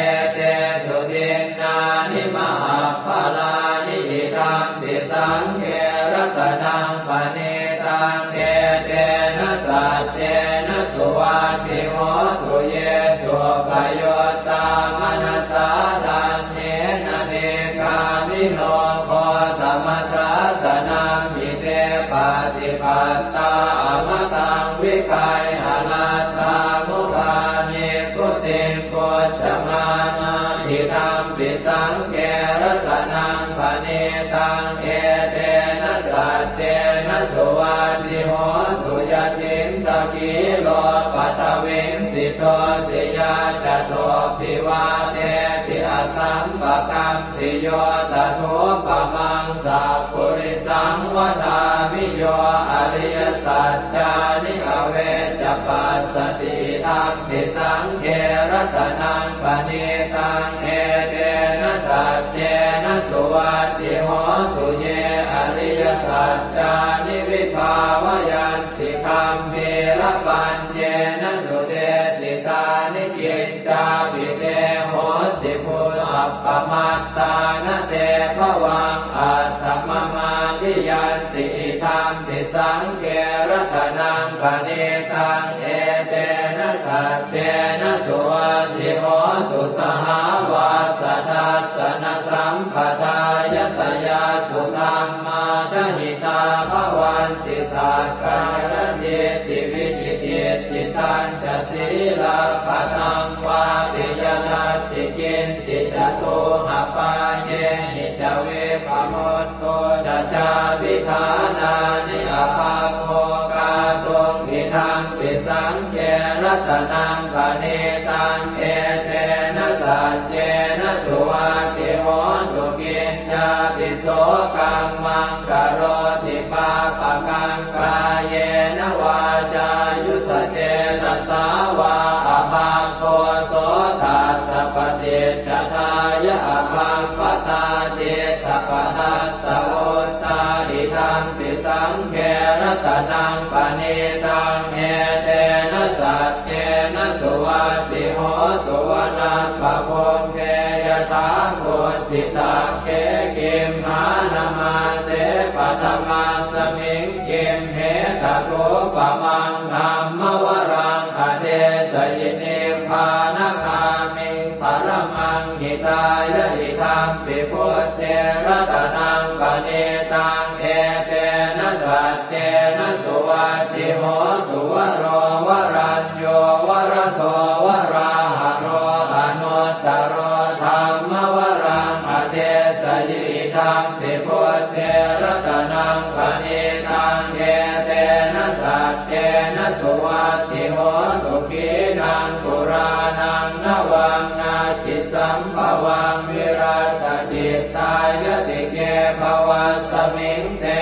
etesu dinnāni mahapphalāni idampi saṅghe ratanaṃ paṇītaṃ etena saccena suvatthi hotu. Ye suppayuttā manasā daḷhena nikkāmino gotamasāsanamhi te pattipattā amataṃ vigayha laddhā mudhā nibbutiṃ bhuñjamānā idampi saṅghe ratanaṃ paṇītaṃ etena saccena suvatthi hotu. Yacittakhīlo paṭhaviṃ sito siyā catubbhi vātebhi asampakampiyo tathūpamaṃ sappurisaṃ vadāmi yo ariyasaccāni avecca passati idampi saṅghe ratanaṃ paṇītaṃ etena saccena suvatthi hotu. Ye ariyasaccāni vibhāvayanti gambhīrapaññena sudesitāni kiccāpi te honti bhusappamattā na te bhavaṃ aṭṭhamamādiyanti idampi saṅghe ratanaṃ paṇītaṃ etena saccena suvatthi hotu. Sahāvassa dassanasampadāya tayassu dhammā jahitā bhavanti sakkāyadiṭṭhi vicikicchitañca sīlabbataṃ vāpi yadatthi kiñci catūhapāyehi ca vippamutto ca cābhiṭhānāni abhabbo kātuṃ idampi saṅghe ratanaṃ paṇītaṃ etena saccena suvatthi hotu. Kiñcāpi so kammaṃ karoti pāpakaṃ kāyena vācāyuda cetasā vā abhabbo so tassa paṭicchadāya abhabbatā cittapadassavutthā idampi saṅghe ratanaṃ paṇītaṃ etena saccena suvatthi hotu. Vanappagumbe yathā kussitagge gimhānamāse paṭhamasmiṃ gimhe tathūpamaṃ dhammavaraṃ adesayi nibbānagāmiṃ paramaṃ hitāya idampi buddhe ratanaṃ paṇītaṃ etena saccena suvatthi hotu. Varo varañño varado varāharo anuttaro dhammavaraṃ adesayi idampi buddhe ratanaṃ paṇītaṃ etena saccena suvatthi hotu. Khīṇaṃ purāṇaṃ navaṃ natthi sambhavaṃ virattacittāyatike bhavasmiṃ te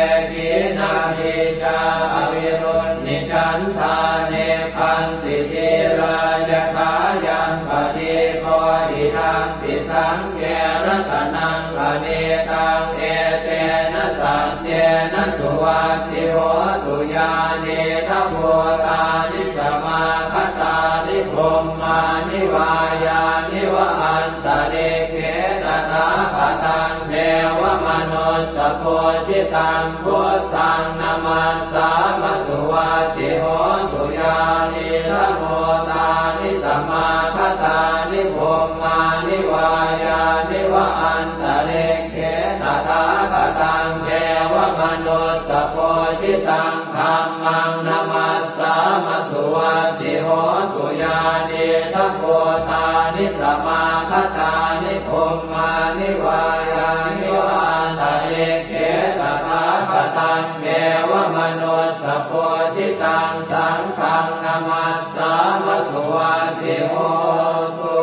Nīcā avirūḷhichandā nibbanti dhīrā yathāyaṃ padīpo idampi saṅghe ratanaṃ paṇītaṃ etena saccena suvatthi hotu. Yānīdha bhūtāni samāgatāni bhummāni vā yāni va antalikkhe tathāgataṃ devamanussapūjitaṃ buddhaṃ namassāma suvatthi hotu. Yānīdha bhūtāni samāgatāni bhummāni vā yāni va antalikkhe tathāgataṃ devamanussapūjitaṃ dhammaṃ namassāma suvatthi hotu. Yānīdha bhūtāni samāgatāni bhummāni vā yāni va antalikkhe tathāgataṃ devamanussapūjitaṃ saṅghaṃ namassāma suvatthi hotu.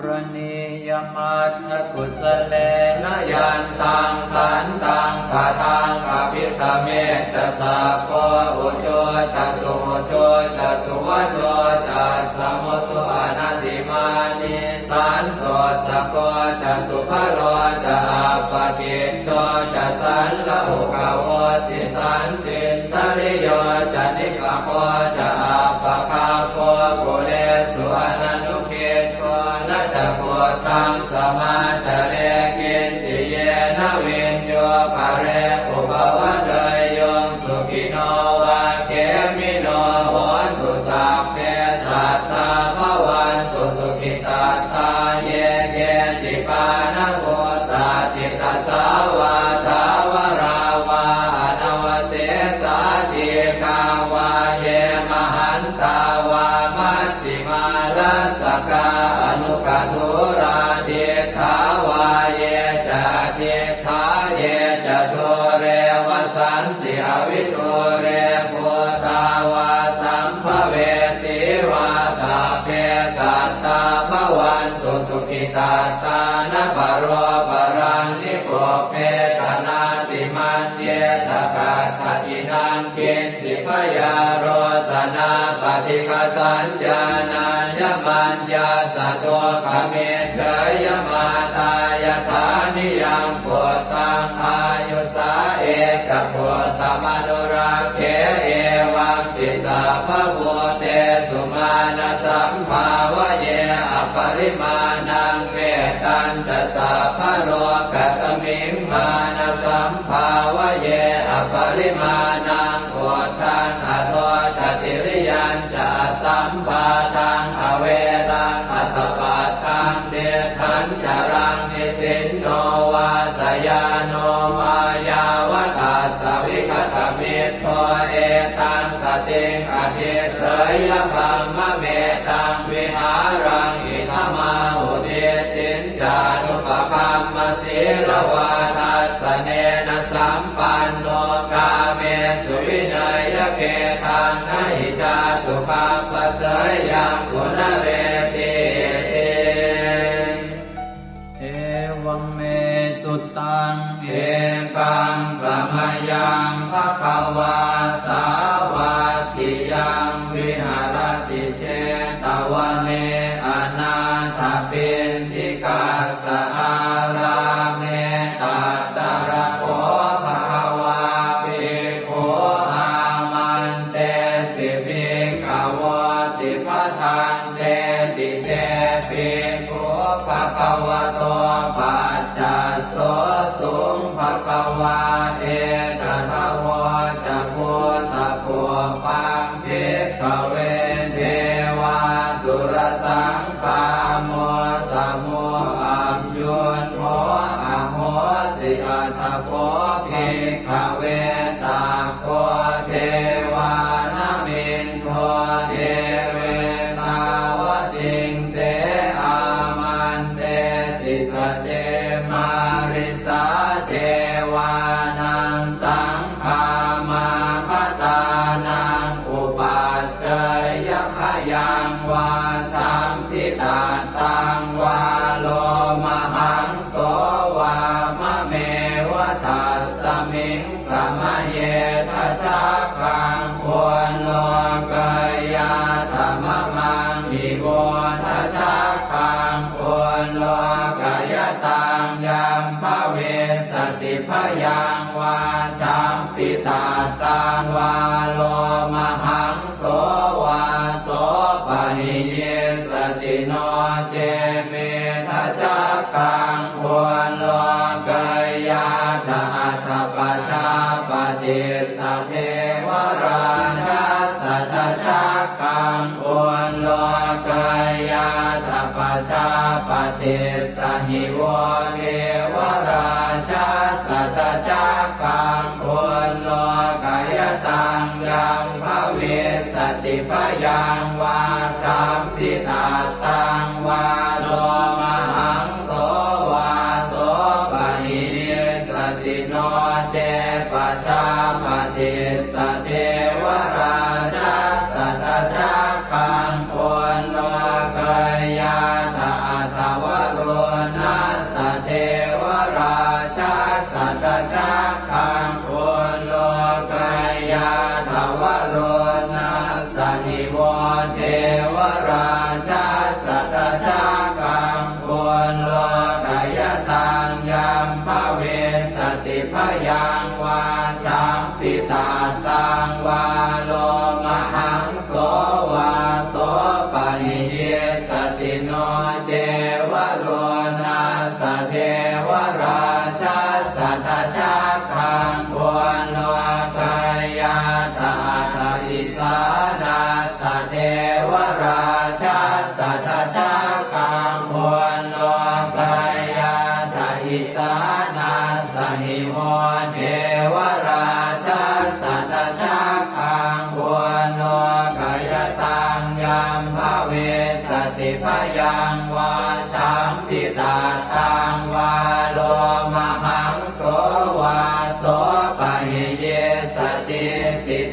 Karaṇīyamatthakusalena yantaṃ santaṃ padaṃ abhisamecca sakko ujū ca suhujū ca suvaco cassa mudu anatimānī santussako ca subharo ca appakicco ca sallahukavutti santindriyo ca nipako ca appagabbho kulesu ananu giddho. Na ca khuddaṃ samācare kiñci yena viññū pare upavadeyyuṃ. Sukhino vā khemino hontu sabbe sattā bhavantu sukhitattā. Ye keci pāṇabhūtatthi tasā vā thāvarā vā anavasesā dīghā vā ye mahantā vā maj jhimā rassakā aṇukathūlā diṭṭhā vā ye ca adiṭṭhā ye ca dūre vasanti avidūre bhūtā vā sambhavesī vā sabbe sattā bhavantu sukhitattā. Na paro paraṃ nikubbetha nātimaññetha katthaci naṃ kiñ ci byārosanā paṭighasaññā nāññamaññassa dukkhamiccheyya. Mātā yathā niyaṃ puttaṃ āyusā ekaputtamanurakkhe evampi sabbabhūtesu mānasambhāvaye aparimāṇaṃ. Mettañca sabbalokasmiṃ mānasambhāvaye aparimāṇaṃ uddhaṃ adho ca tiriyañca asambādhaṃ averaṃ asapattaṃ. Tiṭṭhañcaraṃ nisinno vā sayāno vā yāvatassa vigatamiddho etaṃ satiṃ adhiṭṭheyya brahmametaṃ vihāraṃ idhamāhu. Diṭṭhiñ ca anupagamma sīlavā dassanena sampanno kāmesu vineyya gedhaṃ na hi jātu gabbhaseyyaṃ punaretīti. Evaṃ me sutaṃ. Ekaṃ samayaṃ bhagavā sāvatthiyaṃ viharati jetavane anāthapiṇḍikassa ārāme. Tatra kho bhagavā bhikkhū āmantesi bhikkhavoti. Bhadanteti te bhikkhū bhagavato paccassosuṃ. Bhagavā etadavoca. Bhūtapubbaṃ bhikkhave devāsurasaṅ gāmo samo aññuñho ahosi. Atha kho bhikkhave sakko devānamindo devetāvatiṃse āmantesi. Sace mārisā devānaṃ saṅ gāmāgatānaṃ upaccayya khayaṃ vā sambhitattaṃ vā lomahaṃso vā mameva tassa Miṃ samaye dajaggaṃ ullokayātha mamaṃ ivo dajaggaṃ ullokayataṃ yaṃ bhavissati bhayaṃ vā champittattaṃ vā lomahaṃso vā sopahiyissati no ce me dajaggaṃ ullokayātha atha pajāpatissa devarājassa dajaggaṃ ullokayātha pajāpatissa hi vo devarājassa dajaggaṃ ullokayataṃ yaṃ bhavissati bhayaṃ vā champittattaṃ vā lomahaṃso vā sopahiyissati no ce pajāpatissa devarājassa dajaggaṃ ullokayātha atha varuṇassa devarājassa dajaggaṃ ullokayātha varuṇassa hi vo devarājassa dajaggaṃ ullokayataṃ yaṃ bhavissati bhayaṃ vā champittattaṃ vā lomahaṃso vā sopahiyissati no ce varuṇassa devarājassa dajaggaṃ ullokayātha atha isānassa devarājassa dajaggaṃ ullokayātha isānassa hi vo devarājassa dajaggaṃ ullokayataṃ yaṃ bhavissati bhayaṃ vā champittattaṃ vā lomahaṃso vā sopahiyissati.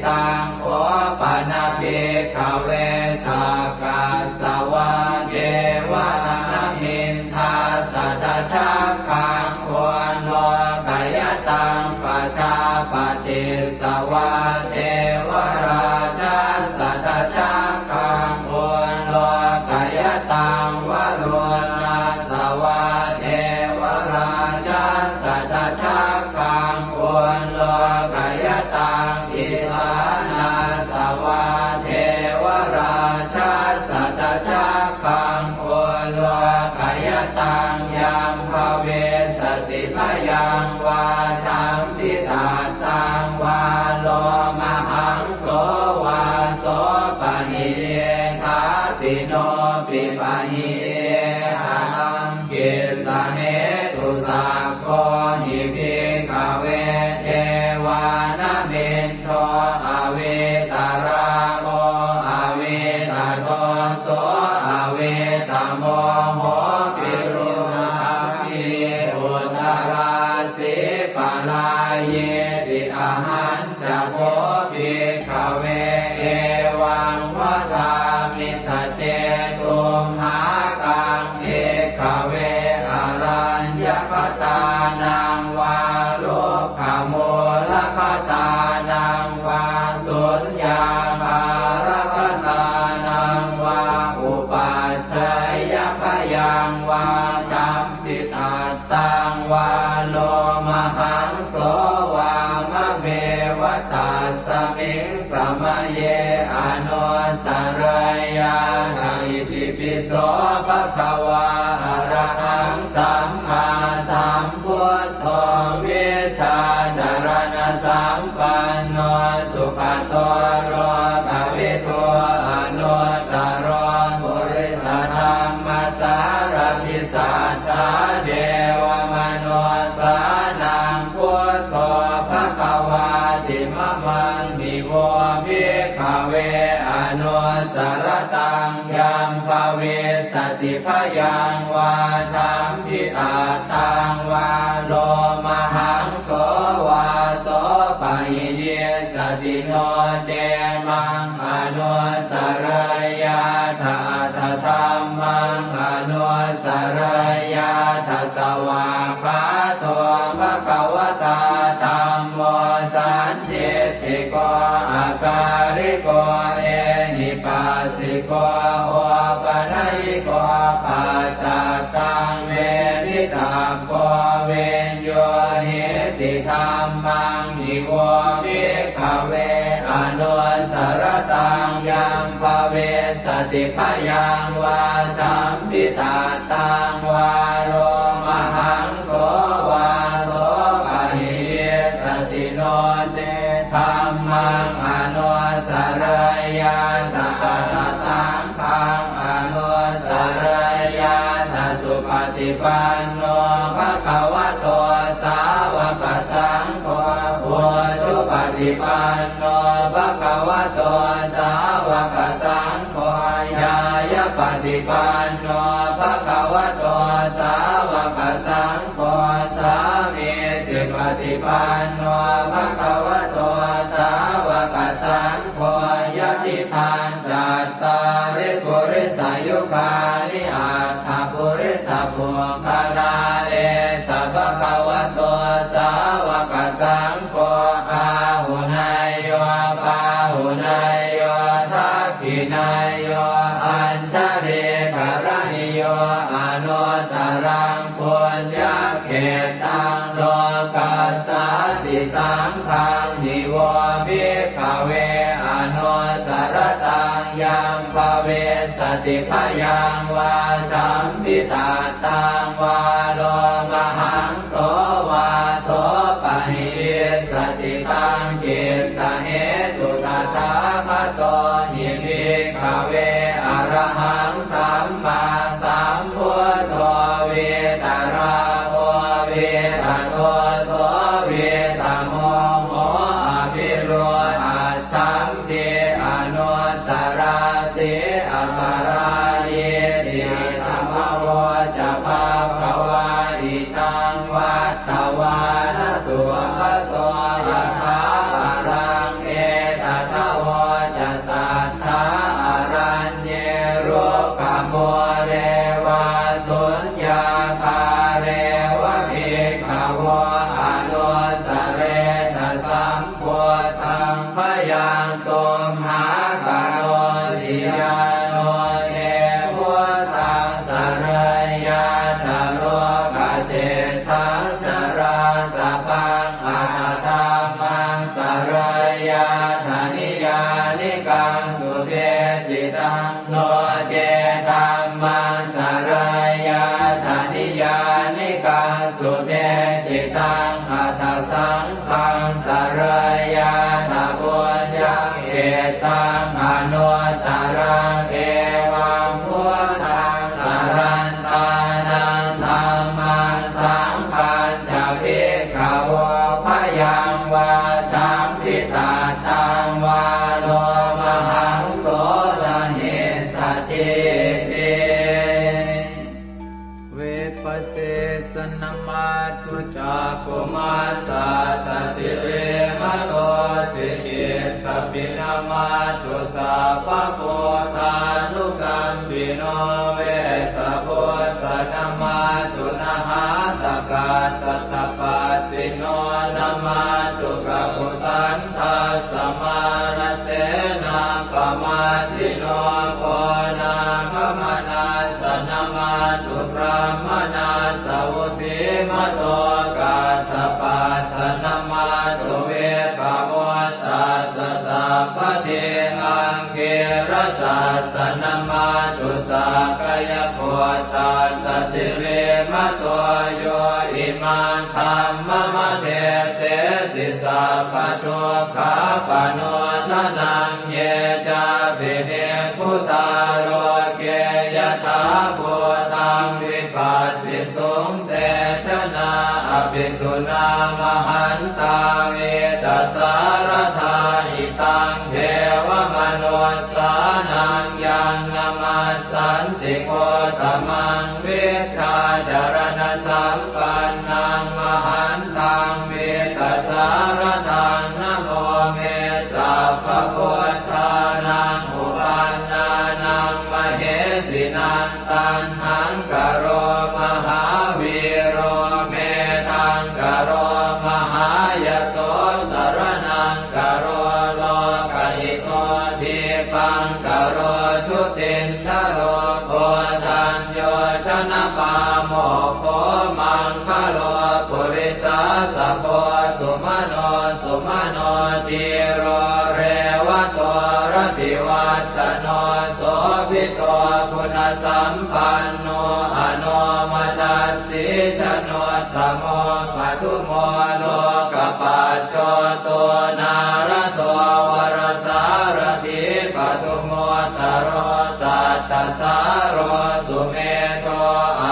Taṃ kho pana bhikkhave sakkas savā devanāmiṃ dassa dajaggaṃ ullokayataṃ pajāpatissa vā devarājassa dajaggaṃ ullokayataṃ varuṇassa vā devarājassa dajaggaṃ ullokayataṃ isānassa vā devarājassa dajaggaṃ ullokayataṃ yaṃ bhavissati bhayaṃ vā champittattaṃ vā lomahaṃso vā sopahiyye thāpi no pipahiye ataṃ kissa hetu. Sakko hi bhikkhave devānamindo avītarāgo avītadoso avītamoho virūḷhakī uttarāsī parāyīti. Ahañ ca kho bhikkhave evaṃ vadāmi: sace tumhākaṃ bhikkhave araññakatānaṃ vā rukkhamūlakatānaṃ vā suññāgārakatānaṃ vā upajjhāyabhayaṃ vā champittattaṃ vā lomahaṃso vā mameva tasmiṃ samaye anussarayyātha. Itipi so bhagavā arahaṃ sammāsambuddho vijjācaraṇasampanno sugato lokavidū anuttaro purisadammasārathi satthā devamanussānaṃ buddho bhagavāti. Mamaṃ hi vo bhikkhave anussarattaṃ yaṃ bhavissati bhayaṃ vā champittattaṃ vā lomahaṃso vā sopahiyissati no ce maṃ anussarayyātha atha dhammaṃ anussarayyātha. Svākkhāto bhagavatā dham sandiṭṭhiko akāliko ehipassiko opanayiko paccattaṃ veditabbo viññūhīti. Dhammaṃ hi vo bhikkhave anussaratāṃ yaṃ bhavissati bhayaṃ vā sampidaṭṭhaṃ vā lomahaṃ so vā so pahīyissati no ce dhammaṃ anussarayyātha atha saṅghaṃ anussarayyātha. Supaṭipanno bhagavato sāvakasaṅgho, ujupaṭipanno bhagavato sāvakasaṅgho, ñāyapaṭipanno bhagavato sāvakasaṅgho, sāmīcipaṭipanno bhagavato sāvakasaṅgho, yadidaṃ cattāri purisayugāni aṭṭha purisapuggalā, esa bhagavato sāvakasaṅgho, āhuneyyo pāhuneyyo dakkhiṇeyyo añjalikaraṇīyo anuttaraṃ puññakkhettaṃ lokassāti. Saṅghaṃ hi vo bhikkhave anussaratāṃ yaṃ bhavissati bhayaṃ vā sampidaṭṭhaṃ vā lomahaṃ so vā so pahīyissati. Taṃ kissa hetu tathāgato hi bhikkhave arahaṃ sammāsambuddho vītarāgo vītadoso vītamoho abhirūḷhaccham ti anussarati aparājīti. Idamavoca bhagavā. Idaṃ vattavāna sugato yathābalaṃ etadavoca satthā araññe rukkhamūle vā suññāgāre va bhikkhavo anussaretha sam buddhaṃ bhayaṃ tumhākarosi. Yāno te buddhaṃ sarayyātha lokaseṭṭhaṃ sarāsabhaṃ atha dhammaṃ sarayyātha niyyānikaṃ subheccittaṃ no ce dhammaṃ sarayyātha niyyānikaṃ subheccittaṃ atha saṅghaṃ sarayyātha puññakkhettaṃ anuttaraṃ. Evaṃ buddhaṃ sarantānaṃ dhammaṃ saṅghañca bhikkhavo bhayaṃ vā sampidaṭṭhaṃ vā lomahaṃso na hessatīti. Vipassissa namatthu cakkhumantassa sirīmato. Sikhītsapi namatthu sabbabuddhānukampino. Vessabhussa namatthu nhātakassa tapassino. Namatthu kakusandhassa mārasenappamaddino. Konāgamanassa namatthu brāhmaṇassa vusīmato. Kassapassa namatthu vippamuttassa sabbadhi. Aṅgīrasassa namatthu sakyaputtassa sirīmato. Yo imaṃ dhammamādesesi sabbadukkhāpanūdanaṃ. Ye cāpi nibbu tā loke yathābhūtaṃ vipassisuṃ. Te janā apisuṇā mahantā vītasāradā. Hitaṃ devamanussānaṃ yaṃ namassanti Gotamaṃ. Vijjācaraṇasampannaṃ mahantaṃ vītasāradaṃ. Namo me sabbabuddhānaṃ uppannānaṃ mahesinaṃ. Taṇhaṅkaro mahāvīro medhaṅkaro mahāyaso. sumano dhīro revato rativassano, sobhito guṇasampanno anomadassī januttamo, padumo lokapajjoto nārado varasārathī, padumu ttaro sattasāro sumedho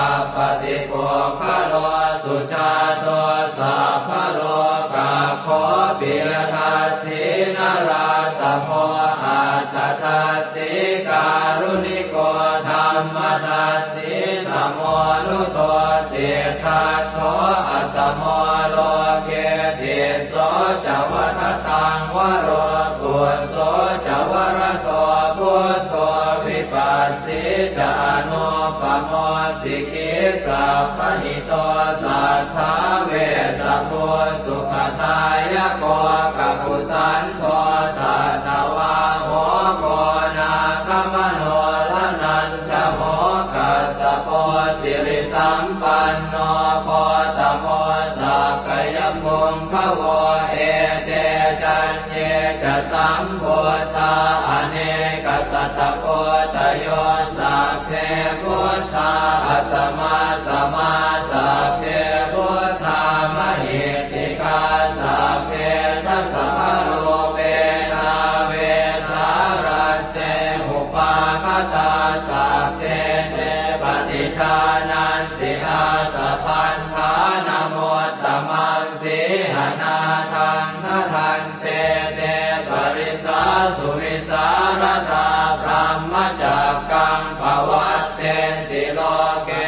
appatipuggalo, sujāto sabbalokaggo piyadassī narāsabho, atthadassī kāruṇiko dhammadassī, tamonudo siddhattho asamo loke, tisso ca vadataṃ varo pus so ca varato buddho, vipassī ca anūpamo sikhī sabbahito satthā, vessabhū sukhadāyako kakusandho satavaho, koṇāgamano dhananjavo kassapo sirisampanno, gotamo sakyapuṅgavo, ete cañ ñe ca sambuddhā anekasatakoṭayo, sabbe buddhā asamasamā, sabbe buddhā mahiddhikā, sabbe dasabalūpena vesālañce upagatā, sabbe te paṭijānanti ātapaṭṭhānamuttamaṃ, sīhanāthaṃ gaṇhan te te parisāsu vivīsaratā, brahmacakkaṃ pavattenti loke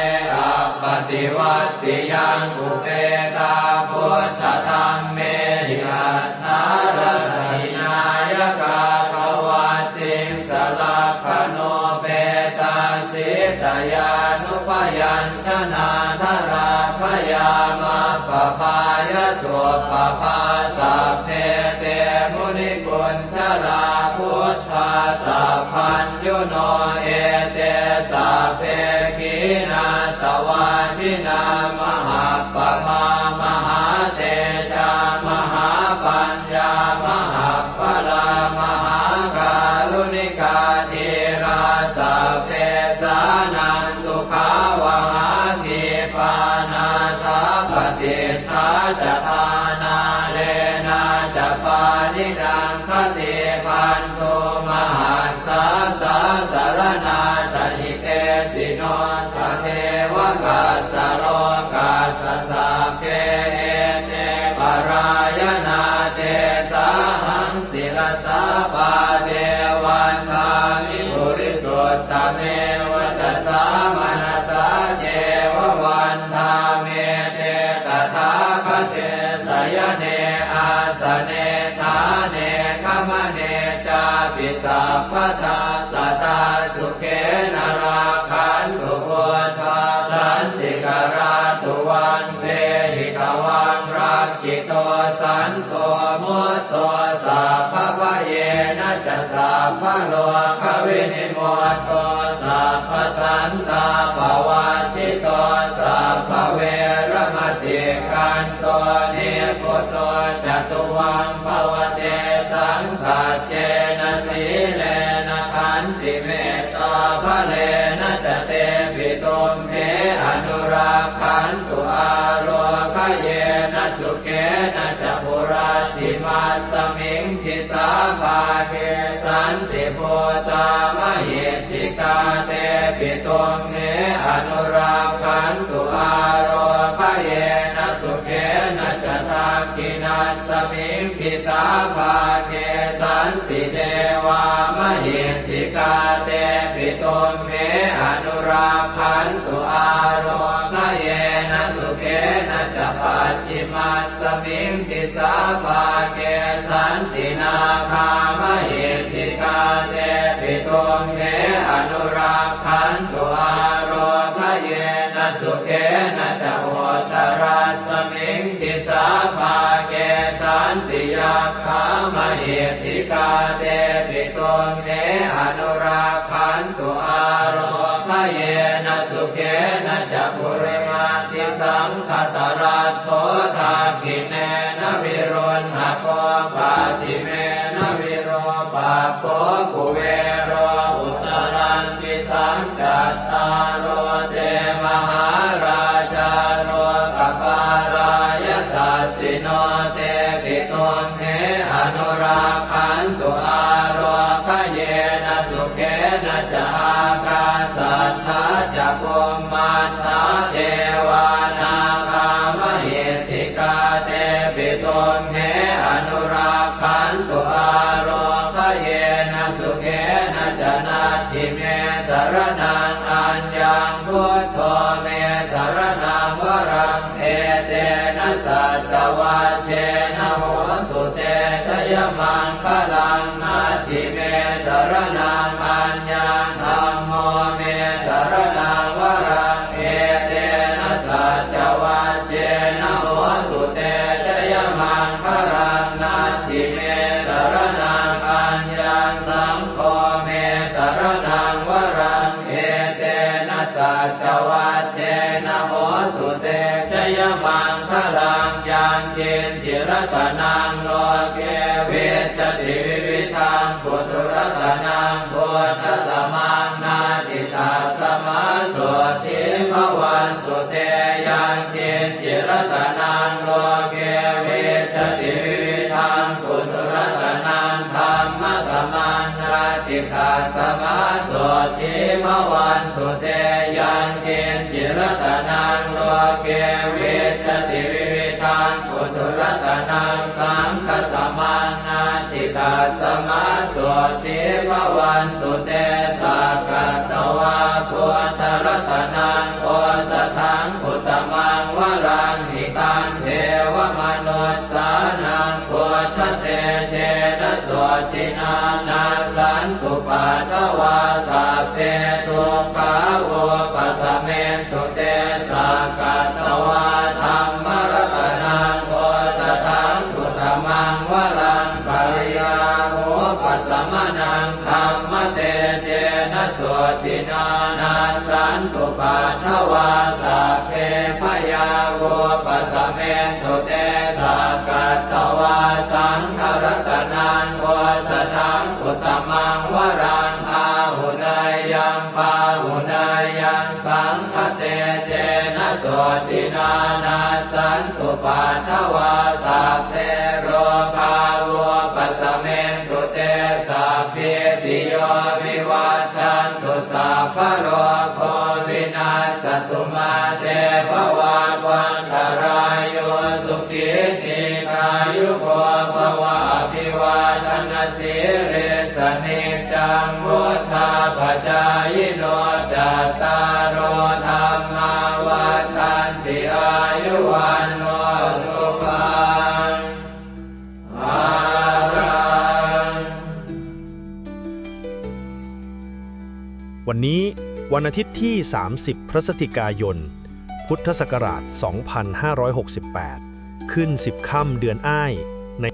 appaṭivattiyaṃ, upetā buddhadhammehi atthārasa hināyakā, pavatsiṃsa lakkhaṇupetā sītyānubyañjanā, dharā bhayā maggapāya suppabhā, sabbe te munikuñjarā buddhā sabbaññuno, ete sabbe khīṇāsavā jinā mahāppamā mahātejā, mahāpaññā mahabbalā mahākāruṇikā, dhīrā sabbesānaṃ sukhāvahā, khīpā nāthapaṭiṭṭhā ca thānā, leṇā ca pāṇinaṃ khatī, bhaṇḍu mahassā sāsaraṇā ca hitesino, tatheva kassa lokassa sabbe ete parāyanā, tesāhaṃ sirasā pāde vandāmi purisuttame, vacasā manasā ceva vandāmete tathāgate, sayane āsane ṭhāne gamane cāpi sabbadā, sadā sukhena rakkhantu buddhā, santikarā suvaṃ dehi, tvaṃ rakkhito santo, mutto sabbabhayena ca, sabbarogavinimutto, sabbasantāpavajjito, sabbaveramatikkanto, nibbuto ca tuvaṃ bhava. Tesaṃ saccena sīlena khantimettābalena ca, tepi tumhe anurakkhantu, ārogyena sukhena ca, hurattimasmiṃ disābhāge, santibhūtā mahiddhikā, tepi tumhe anurakkhantu, ārogyena sukhena ca. Dakkhiṇasmiṃ disābhāge santi devā mahiddhikā, tepi tumhe anurakkhantu, ārogyena sukhena ca. Pacchimasmiṃ disābhāge santi nāgā mahiddhikā, tepi tumhe anurakkhantu, ārogyena sukhena ca. Uttarasmiṃ disābhāge santi yakkhā mahiddhikā, tepi tumhe anurakkhantu, ārogyena yena sukhena ca purimaṃ disaṃ dhataraṭṭho dakkhiṇena viruḷhako pacchimena virūpakkho kuvero uttaraṃ disaṃ. Cattāro te mahārājā lokapālā yasassino tepi tumhe anurakkhantu ārogayena sukhena ca. Ākāsaṭṭhā ca bhummaṭṭhā devā nāgā mahiddhikā tepi tumhe anurakkhantu ārogayena sukhena ca. Natthi me saraṇaṃ aññaṃ, buddho me saraṇaṃ varaṃ, etena saccavajjena hotu te jayamaṅgalaṃ. Natthi me saraṇaṃ aññaṃ, dhammo me saraṇaṃ varaṃ, etena saccavajjena hotu te jayamaṅgalaṃ. Natthi me saraṇaṃ aññaṃ, saṅgho me saraṇaṃ varaṃ, etena saccavajjena hotu te jayamaṅgalaṃ. Yaṅkiñci ratanaṃ loke vijjati vividhaṃ puthu, ratanaṃ buddhasamaṃ natthi, tasmā sotthī bhavantu te. Yaṅkiñci ratanaṃ loke vijjati vividhaṃ puthu, ratanaṃ dhammasamaṃ natthi, tasmā sotthī bhavantu te. Yaṅkiñci ratanaṃ loke vijjati vividhaṃ puthu, ratanaṃ saṅghasamaṃ natthi, tasmā sotthī bhavantu te. Sakkatvā buddharatanaṃ osathaṃ uttamaṃ varaṃ, hitaṃ devamanussānaṃ buddhatejena sotthinā, nassantupaddavā sabbe dukkhā vūpasamentu te. Sakkatvā dhammaratanaṃ osathaṃ uttamaṃ varaṃ, pariḷāhūpasamanaṃ dhammatejena sotthinā, nassantupaddavā sabbe bhayā vūpasamentu te. Sakkatvā saṅgharatanaṃ osathaṃ uttamaṃ varaṃ, āhuneyyaṃ pāhuneyyaṃ saṅghatejena sotthinā, nassantupaddavā sabbe rogā vūpasamentu te. Sabbītiyo vivajjantu, sabbarogo vinassatu, mā te bhavatvantarāyo, sukhī dīghāyuko bhava. Abhivādanasīlissa niccaṃ vuḍḍhāpacāyino, cattāro dhammā vaḍḍhanti, āyu vaṇṇo sukhaṃ balaṃ. วันนี้วันอาทิตย์ที่ สามสิบ พฤศจิกายน พุทธศักราช สองพันห้าร้อยหกสิบแปด ขึ้น สิบ ค่ำเดือนอ้าย ใน